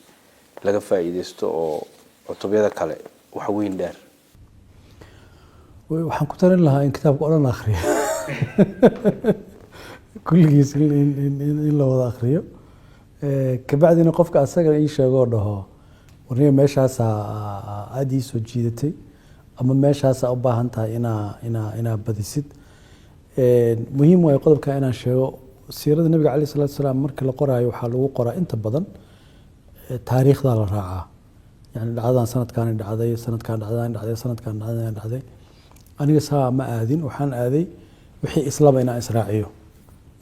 laga faa'iidaysto oo cutubyada kale wax weyn dheer? Waxaan ku talin lahaa in kitaabka o dhan la akhriyo kulligiis, in la wada akhriyo. Kabacdina qofka asaga ii sheegoo dhaho, "Warniga, meeshaasaa aada ii soo jiidatay," ama "Meeshaasaa u baahan tahay inaa badisid." Muhiim waayo qodobka inaan sheego: siirada nabiga caleyhi salaatu wasalaam marka la qoraayo, waxaa lagu qoraa inta badan taariikhdaa la raacaa, yani dhacdadan sanadkaani dhacday, sanadkaan dhacdadan dhacday, sanadkaan dhacdadan dhacday. Aniga saa ma aadin. Waxaan aaday wixii islaba inaan israaciyo.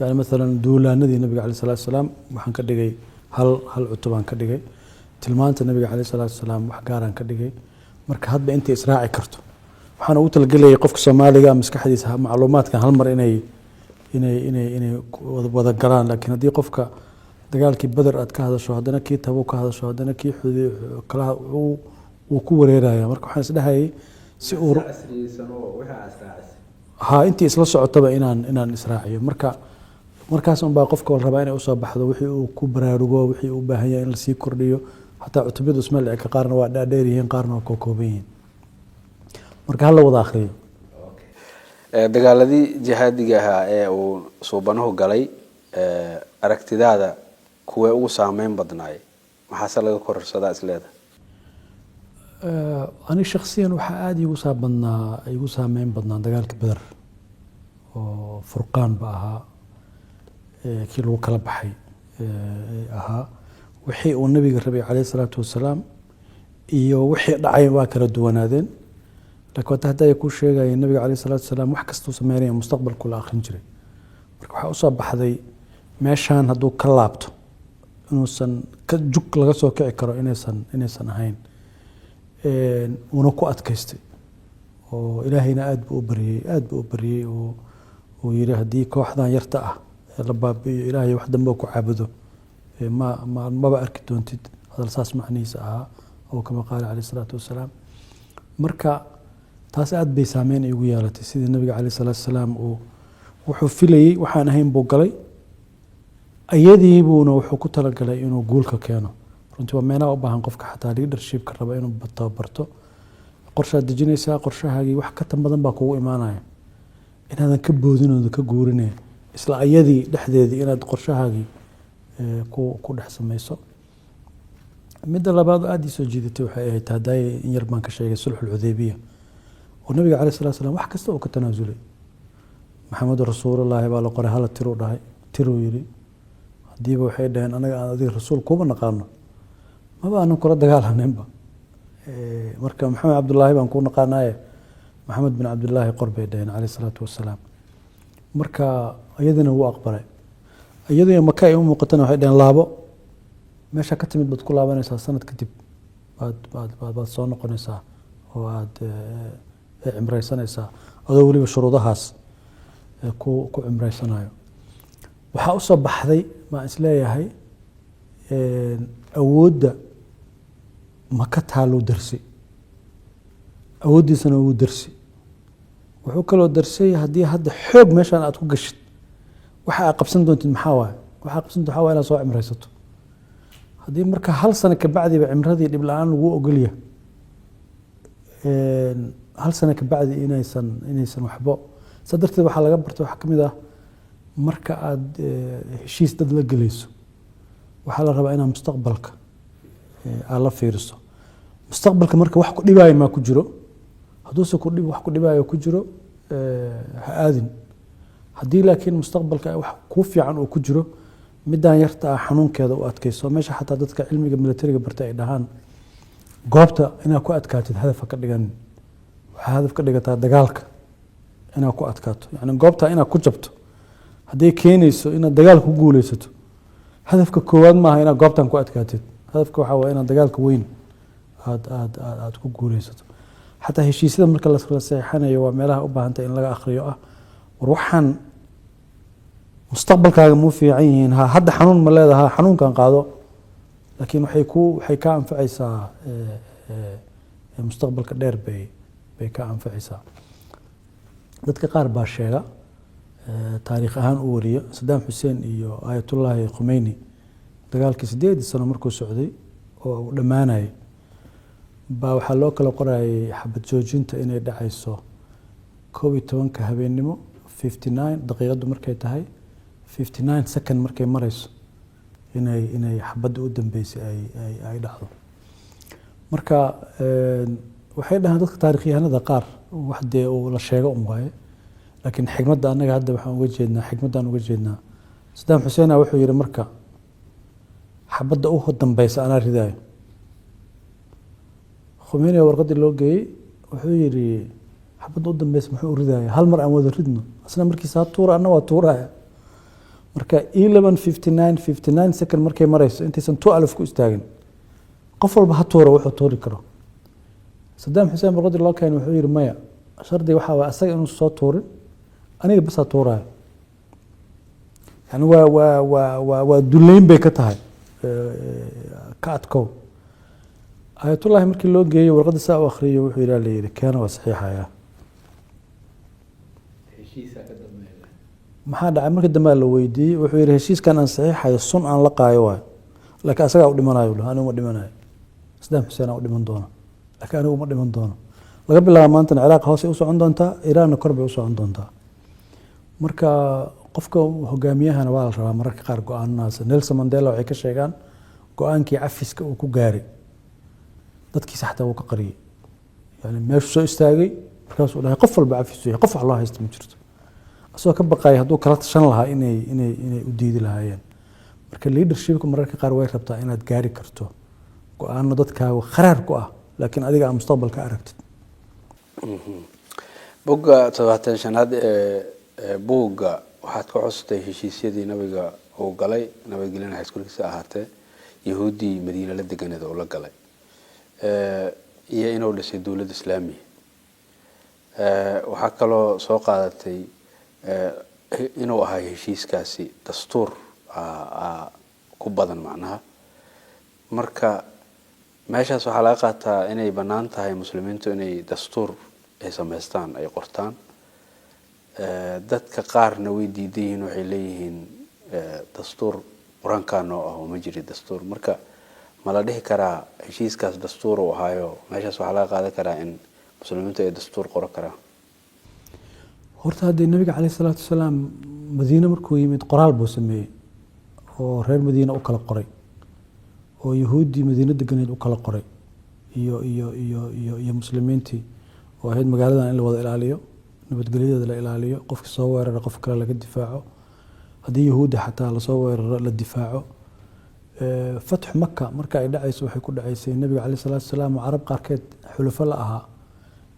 Yani maalan duulaanadii nabiga caleyhi salaatu wasalaam waxaan ka dhigay hal cutubaan ka dhigay. Tilmaanta nabiga caleyhi salaatu wasalaam wax gaaraan ka dhigay. Marka hadba intay israaci karto waxaan ugu talagelayay qofka Soomaaliga maskaxdiisa macluumaadkan hal mar inay wada galaan. Laakiin haddii qofka dagaalkii Beder aad ka hadasho, haddana kii Tabuk ka hadasho, haddana kii Xudi kala, wuu ku wareeraya. Marka waxaan isdhahayay si uu ha intii isla socotaba inaan israaciyo. Marka markaas unbaa qofka la rabaa inay usoo baxdo wixii uu ku baraarugo, wixii uu u baahan yahay in lasii kordhiyo. Xataa cutubyadu isma la'eka, qaarna waa dhaadheer yihiin, qaarna waa kookooban yihiin. Marka hala wada akhriyo. Dagaaladii jihaadiga ahaa ee uu suubanuhu galay, aragtidaada kuwee ugu saameyn badnaay? Maxaase laga kororsadaa isleeda? Ani shaksiyan waxaa aada iigu saameyn badnaa dagaalka Beder, oo furqaan ba ahaa, kii lagu kala baxay ahaa. Wixii uu nabiga rabay caleyhi salaatu wasalaam iyo wixii dhacay waa kala duwanaadeen. Laakiin wata hadda ay kuu sheegaya, nabiga caleyhi salaatu wasalaam wax kastuu sameynaya mustaqbalku la akhrin jiray. Marka waxaa usoo baxday meeshaan hadduu ka laabto inuusan ka jug laga soo kici karo, inaysan ahayn. Uuna ku adkaystay oo Ilaahayna aada buu u baryey, aada buu u baryey, oo uu yihi, "Haddii kooxdan yarta ah ee la baabi'iyo, Ilaahay wax dambe ku caabudo ma maba arki doontid." Hadal saas macnihiisa ahaa oo kama qaala caleyhi salaatu wasalaam. Marka taas aada bay saameyn igu yeelatay, sidii nabiga caleyhi salaatu wasalaam uu wuxuu filayey waxaan ahayn buu galay, iyadii buuna wuxuu ku talagalay inuu guulka keeno. Runtii waa meelaha u baahan qofka xataa leadershipka raba inuu tababarto. Qorshaad dejinaysaa, qorshahaagii wax ka tan badan baa kugu imaanaya, inaadan ka boodin oodan ka guurinaya, isla ayadii dhexdeedii inaad qorshahaagii ku dhex samayso. Midda labaad oo aada ii soo jiidatay waxay ahayd hadaaye in yar baan ka sheegay, sulxul Xudaybiya, oo nabiga caleyhi salatu slam wax kasta uu ka tanaasulay. "Maxamedu rasuulullaahi" baa la qoray, "Hala tiruu" dhahay, tiruu yiri. Haddiiba waxay dhaheen, "Anaga aan adiga rasuul kuuma naqaano, maba aanan kula dagaalamaynba. Marka Maxamed Cabdullaahi baan kuu naqaanaaye, Maxamed bin Cabdullaahi qor," bay dhaheen caleyhi salaatu wasalaam. Marka iyadana wuu aqbalay. Iyadoo Maka ay u muuqatana waxay dhaheen, "Laabo, meesha ka timid baad ku laabanaysaa, sanad kadib baad soo noqonaysaa oo aad cimraysanaysaa," adoo weliba shuruudahaas ku cimraysanayo. Waxaa usoo baxday maan isleeyahay awoodda Maka taaluu darsi, awooddiisana wuu darsi. Wuxuu kaloo darsay haddii hadda xoog meeshaan aad ku gashid, waxa aad qabsan doontid maxaa waaye? Waxa aad qabsan doonto waxaa waaye inaad soo cimraysato. Haddii marka hal sano kabacdiba cimradii dhib la-aan lagu ogolyahay, hal sano kabacdi inaysan waxbo. Saa darteed waxaa laga bartay, waxaa kamid ah, marka aad heshiis dad la gelayso, waxaa la rabaa inaad mustaqbalka aad la fiiriso. Mustaqbalka marka wax ku dhibaayo maa ku jiro? Hadduuse ku dhib wax ku dhibaayo ku jiro, ha aadin. Haddii laakiin mustaqbalka wax kuu fiican uu ku jiro, midaan yarta ah xanuunkeeda u adkayso. Meesha xataa dadka cilmiga militariga bartay ay dhahaan, goobta inaad ku adkaatid hadaf ha ka dhiganin, waxaa hadaf ka dhigataa dagaalka inaad ku adkaato. Yani goobta inaad ku jabto hadday keenayso inaad dagaalka ku guuleysato, hadafka koowaad maaha inaad goobtan ku adkaatid. Hadafka waxaa waye inaad dagaalka weyn aad ku guuleysato. Xataa heshiisyada marka la saxiixanayo, waa meelaha u baahantay in laga akhriyo ah: war, waxaan mustaqbalkaaga muu fiican yihiin? Ha, hadda xanuun ma leedaha? Xanuunkan qaado, laakiin waxay kaa anfacaysaa mustaqbalka dheer bay ka anfacaysaa. Dadka qaar baa sheega, taariikh ahaan u wariya, Saddam Xuseen iyo Ayatullaahi Khumeyni dagaalkii 8 sano markuu socday oo uu dhammaanayay baa waxaa loo kala qorayay xabad joojinta inay dhacayso 11-ka habeennimo 59 daqiiqaddu markay tahay, 59 second markay marayso, inay xabadda u dambeysay ay dhacdo. Marka waxay dhahaan dadka taarikhyahanada qaar, wax dee uu la sheego un waaye, laakiin xikmadda annaga hadda waxaan uga jeednaa, xikmaddaan uga jeednaa, Saddam Xuseena wuxuu yihi, marka xabadda u dambeysa anaa ridaayo. Khumeyni warqaddii loo geeyey wuxuu yihi, xabadda u dambeysa muxuu u ridaya? Hal mar aan wada ridno, asna markiisa ha tuura, anna waa tuuraya. Marka 11:59:59 second markay marayso, intaysan 12 ku istaagin, qof walba ha tuuro wuxuu tuuri karo. Saddam Xuseen warqaddii loo keenay wuxuu yihi, maya, shardiga waxaa waay asaga inuu soo tuurin, aniga basaa tuuraayo. Yani waa duleyn bay ka tahay ka adkow. Ayatullahi markii loo geeyey warqadda saa u akhriyay, wuxuu yidhi, la yidhi, keena, waa saxiixaya. Heshiisaa ka dambeeya. Maxaa dhacay? Markii dambe la weydiiyey, wuxuu yihi, heshiiskan aan saxiixayo sun aan la qaayo waayo, laakiin asagaa u dhimanayo. Anigu ma dhimanayo. Saddam Xuseen aa u dhiman doono, laakiin anigu ma dhiman doono. Laga bilaabo maantana Ciraaq hoosay u socon doontaa, Iraanna kor bay u socon doontaa. Marka qofka hogaamiyahana waa la rabaa mararka qaar go-aanadaas. Nelson Mandela waxay ka sheegaan go-aankii cafiska uu ku gaaray dadkiisa xataa wuu ka qariyey. Yani meeshuu soo istaagay markaasuu dhahay, qof walba cafis yahay, qof wax loo haysta ma jirto, asagoo ka baqaya hadduu kala tashan lahaa inay u diidi lahaayeen. Marka leadershipka mararka qaar way rabtaa inaad gaari karto go-aano dadkaaga kharaar ku ah, laakiin adiga aa mustaqbalka aragtid. Bogga 75aad ee buugga waxaad ka cusutay heshiisyadii nabiga uu galay, nabadgelyana xiskulkiisa ahaatee, yahuuddii Madiine la deganeed uu la galay, iyo inuu dhisay dowlad islaamiya. Waxaa kaloo soo qaadatay inuu ahay heshiiskaasi dastuur ku badan macnaha. Marka meeshaas waxaa laga qaataa inay bannaan tahay muslimiintu inay dastuur ay samaystaan, ay qortaan. Dadka qaarna way diidan yihiin, waxay leeyihiin dastuur qur-aankaa noo ah oo ma jiri dastuur. Marka ma la dhihi karaa heshiiskaas dastuur uu ahaayo? Meeshaas waxaa laga qaadan karaa in muslimiintu ay dastuur qoro karaan? Horta haddii nabiga caleyh isalaatu wasalaam Madiine markuu yimid, qoraal buu sameeyey oo reer Madiine u kala qoray, oo yahuuddii Madiine deganeed u kala qoray iyo muslimiintii, oo ahayd magaaladan in la wada ilaaliyo, nabadgelyadeeda la ilaaliyo, qofki soo weerara qof kale laga difaaco, haddii yahuudda xataa lasoo weeraro la difaaco. Fatxu Maka marka ay dhacayso, waxay ku dhacaysay nabiga caleyh salaatu wasalaam oo carab qaarkeed xulufo la ahaa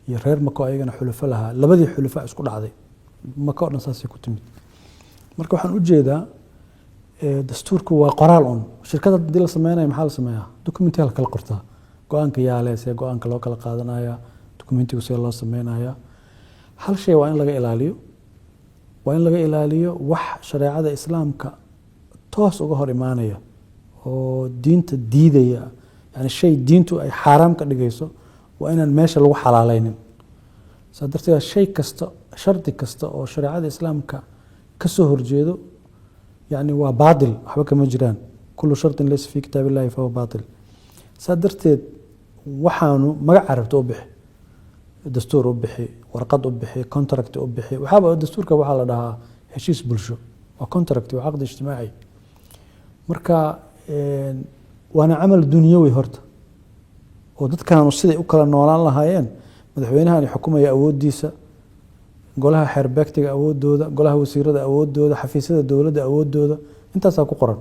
iyo reer Mako ayagana xulufo lahaa. Labadii xulufo isku dhacday, Maka oo dhan saasay ku timid. Marka waxaan u jeedaa, dastuurku waa qoraal un. Shirkada haddii la sameynayo, maxaa la sameeyaa? Documentiga la kala qortaa. Go-aanka yaale, see go-aanka loo kala qaadanaya, documentigu see loo sameynaya. Hal shay waa in laga ilaaliyo, waa in laga ilaaliyo wax shareecada islaamka toos uga hor imaanaya oo diinta diidaya. Yani shay diintu ay xaaraam ka dhigayso waa inaan meesha lagu xalaaleynin. Saa darteed shay kasta Shardi kasta oo shareecada Islaamka ka soo horjeedo, yani, waa baatil, waxba kama jiraan. كل شرط ليس في كتاب الله فهو باطل. Saa darteed waxaanu magaca rabto u bixi, dastuur u bixi, warqad u bixi, contract u bixi. Waxaaba dastuurka waxaa la dhahaa heshiis bulsho, waa contract, waa عقد اجتماعي. Marka waana camal dunyawi horta, oo dadkaanu siday u kala noolaan lahaayeen, madaxweynahani xukumaya awooddiisa, golaha xeerbeegtiga awoodooda, golaha wasiirada awoodooda, xafiisyada dowladda awoodooda, intaasaa ku qoran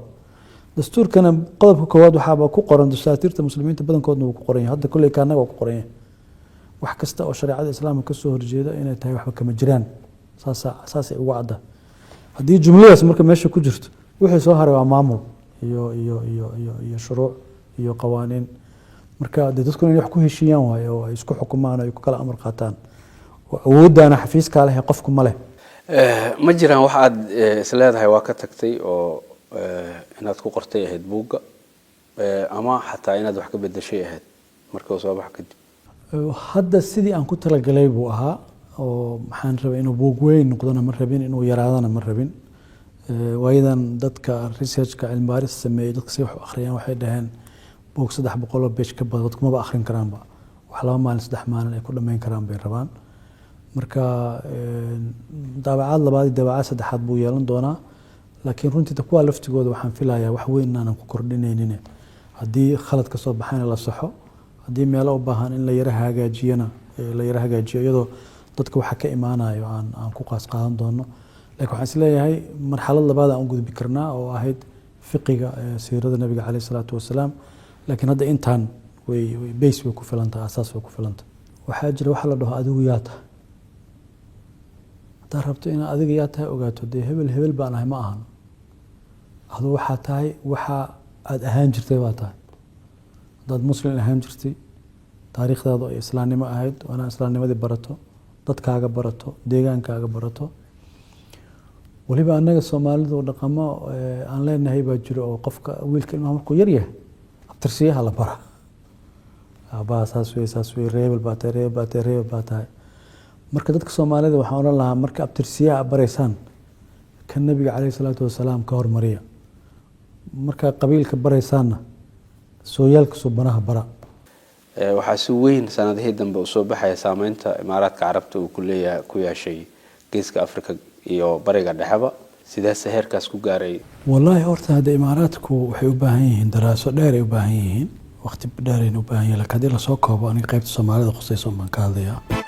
dastuurkana. Qodobka koowaad waxaaba ku qoran, dasaatiirta Muslimiinta badankoodna wuu ku qoran yahay, hadda kolley kaanaga waa ku qoran yahay, wax kasta oo shareecada Islaamka kasoo horjeeda inay tahay waxba kama jiraan. Saasa saasay ugu cadda. Haddii jumladaas marka meesha ku jirto, wixii soo haray waa maamul iyo shuruuc iyo qawaaniin. Marka dee dadkuna inay wax ku heshiiyaan waayo, oo ay isku xukumaan oo ay ku kala amar qaataan, oo awooddaana xafiiskaa leh, qofku ma leh. Ma jiraan wax aad isleedahay waa ka tagtay oo inaad ku qortay ahayd buugga, ama xataa inaad wax ka bedeshay ahayd marka uu soo bax kadib? Hadda sidii aan ku talagalay buu ahaa, oo maxaan rabay inuu buug weyn noqdona ma rabin, inuu yaraadana ma rabin. Waayadan dadka researchka, cilmi baaris sameeyey, dadka si wax u akhriyaan, waxay dhaheen buug 300 oo page ka badan dadku maba akhrin karaanba, wax 2 maalin, 3 maalin ay ku dhammayn karaan bay rabaan. Marka daabacaad labaad iyo daabacaad saddexaad buu yeelan doonaa, laakiin runtii kuwaa laftigooda waxaan filayaa wax weyn inaanan ku kordhinaynin. Haddii khalad ka soo baxayna la saxo, haddii meelo u baahan in la yara hagaajiyana la yara hagaajiyo, iyadoo dadka waxa ka imaanayo aan ku qaas qaadan doono. Laakiin waxaan isleeyahay marxalad labaad aan u gudbi karnaa, oo ahayd fiqiga siirada Nabiga caleyhi salaatu wasalaam. Laakiin hadda intaan way base way ku filan tahay, asaas way ku filan tahay. Waxaa jira waxa la dhaho adigu yaa tahay. Haddaad rabto inaad adiga yaa tahay ogaato, dee hebel hebel baan ahay ma ahan. Adu waxaa tahay waxa aada ahaan jirtay baa tahay. Haddaad Muslim ahaan jirtay, taariikhdaadu ay islaamnimo ahayd, waa inaad islaamnimadii barato, dadkaaga barato, deegaankaaga barato. Weliba annaga Soomaalidu dhaqamo aan leenahay baa jiro, oo qofka wiilka ilmaha markuu yar yahay abtirsiyaha la bara: aabbaha saas wey, saas wey, reebel baa tahay, reebel baa tahay, reebel baa tahay. Marka dadka Soomaalida waxaan odhan lahaa, marka abtirsiyaha baraysaan, kan Nabiga caleyhi salaatu wasalaam ka hormariya. Markaa qabiilka baraysaanna, sooyaalka suubanaha bara. Waxaa si weyn sanadihii dambe usoo baxaya saameynta Imaaraadka Carabta uu ku leeyahay, ku yeeshay Geeska Africa iyo Bariga Dhexeba. Sideese heerkaas ku gaaray? Wallaahi horta hadda Imaaraadku waxay u baahan yihiin daraaso dheer, ay u baahan yihiin waqti dheerayna u baahan yihin. Lakin haddii lasoo koobo, aniga qaybta Soomaalida khusayso baan ka hadlayaa.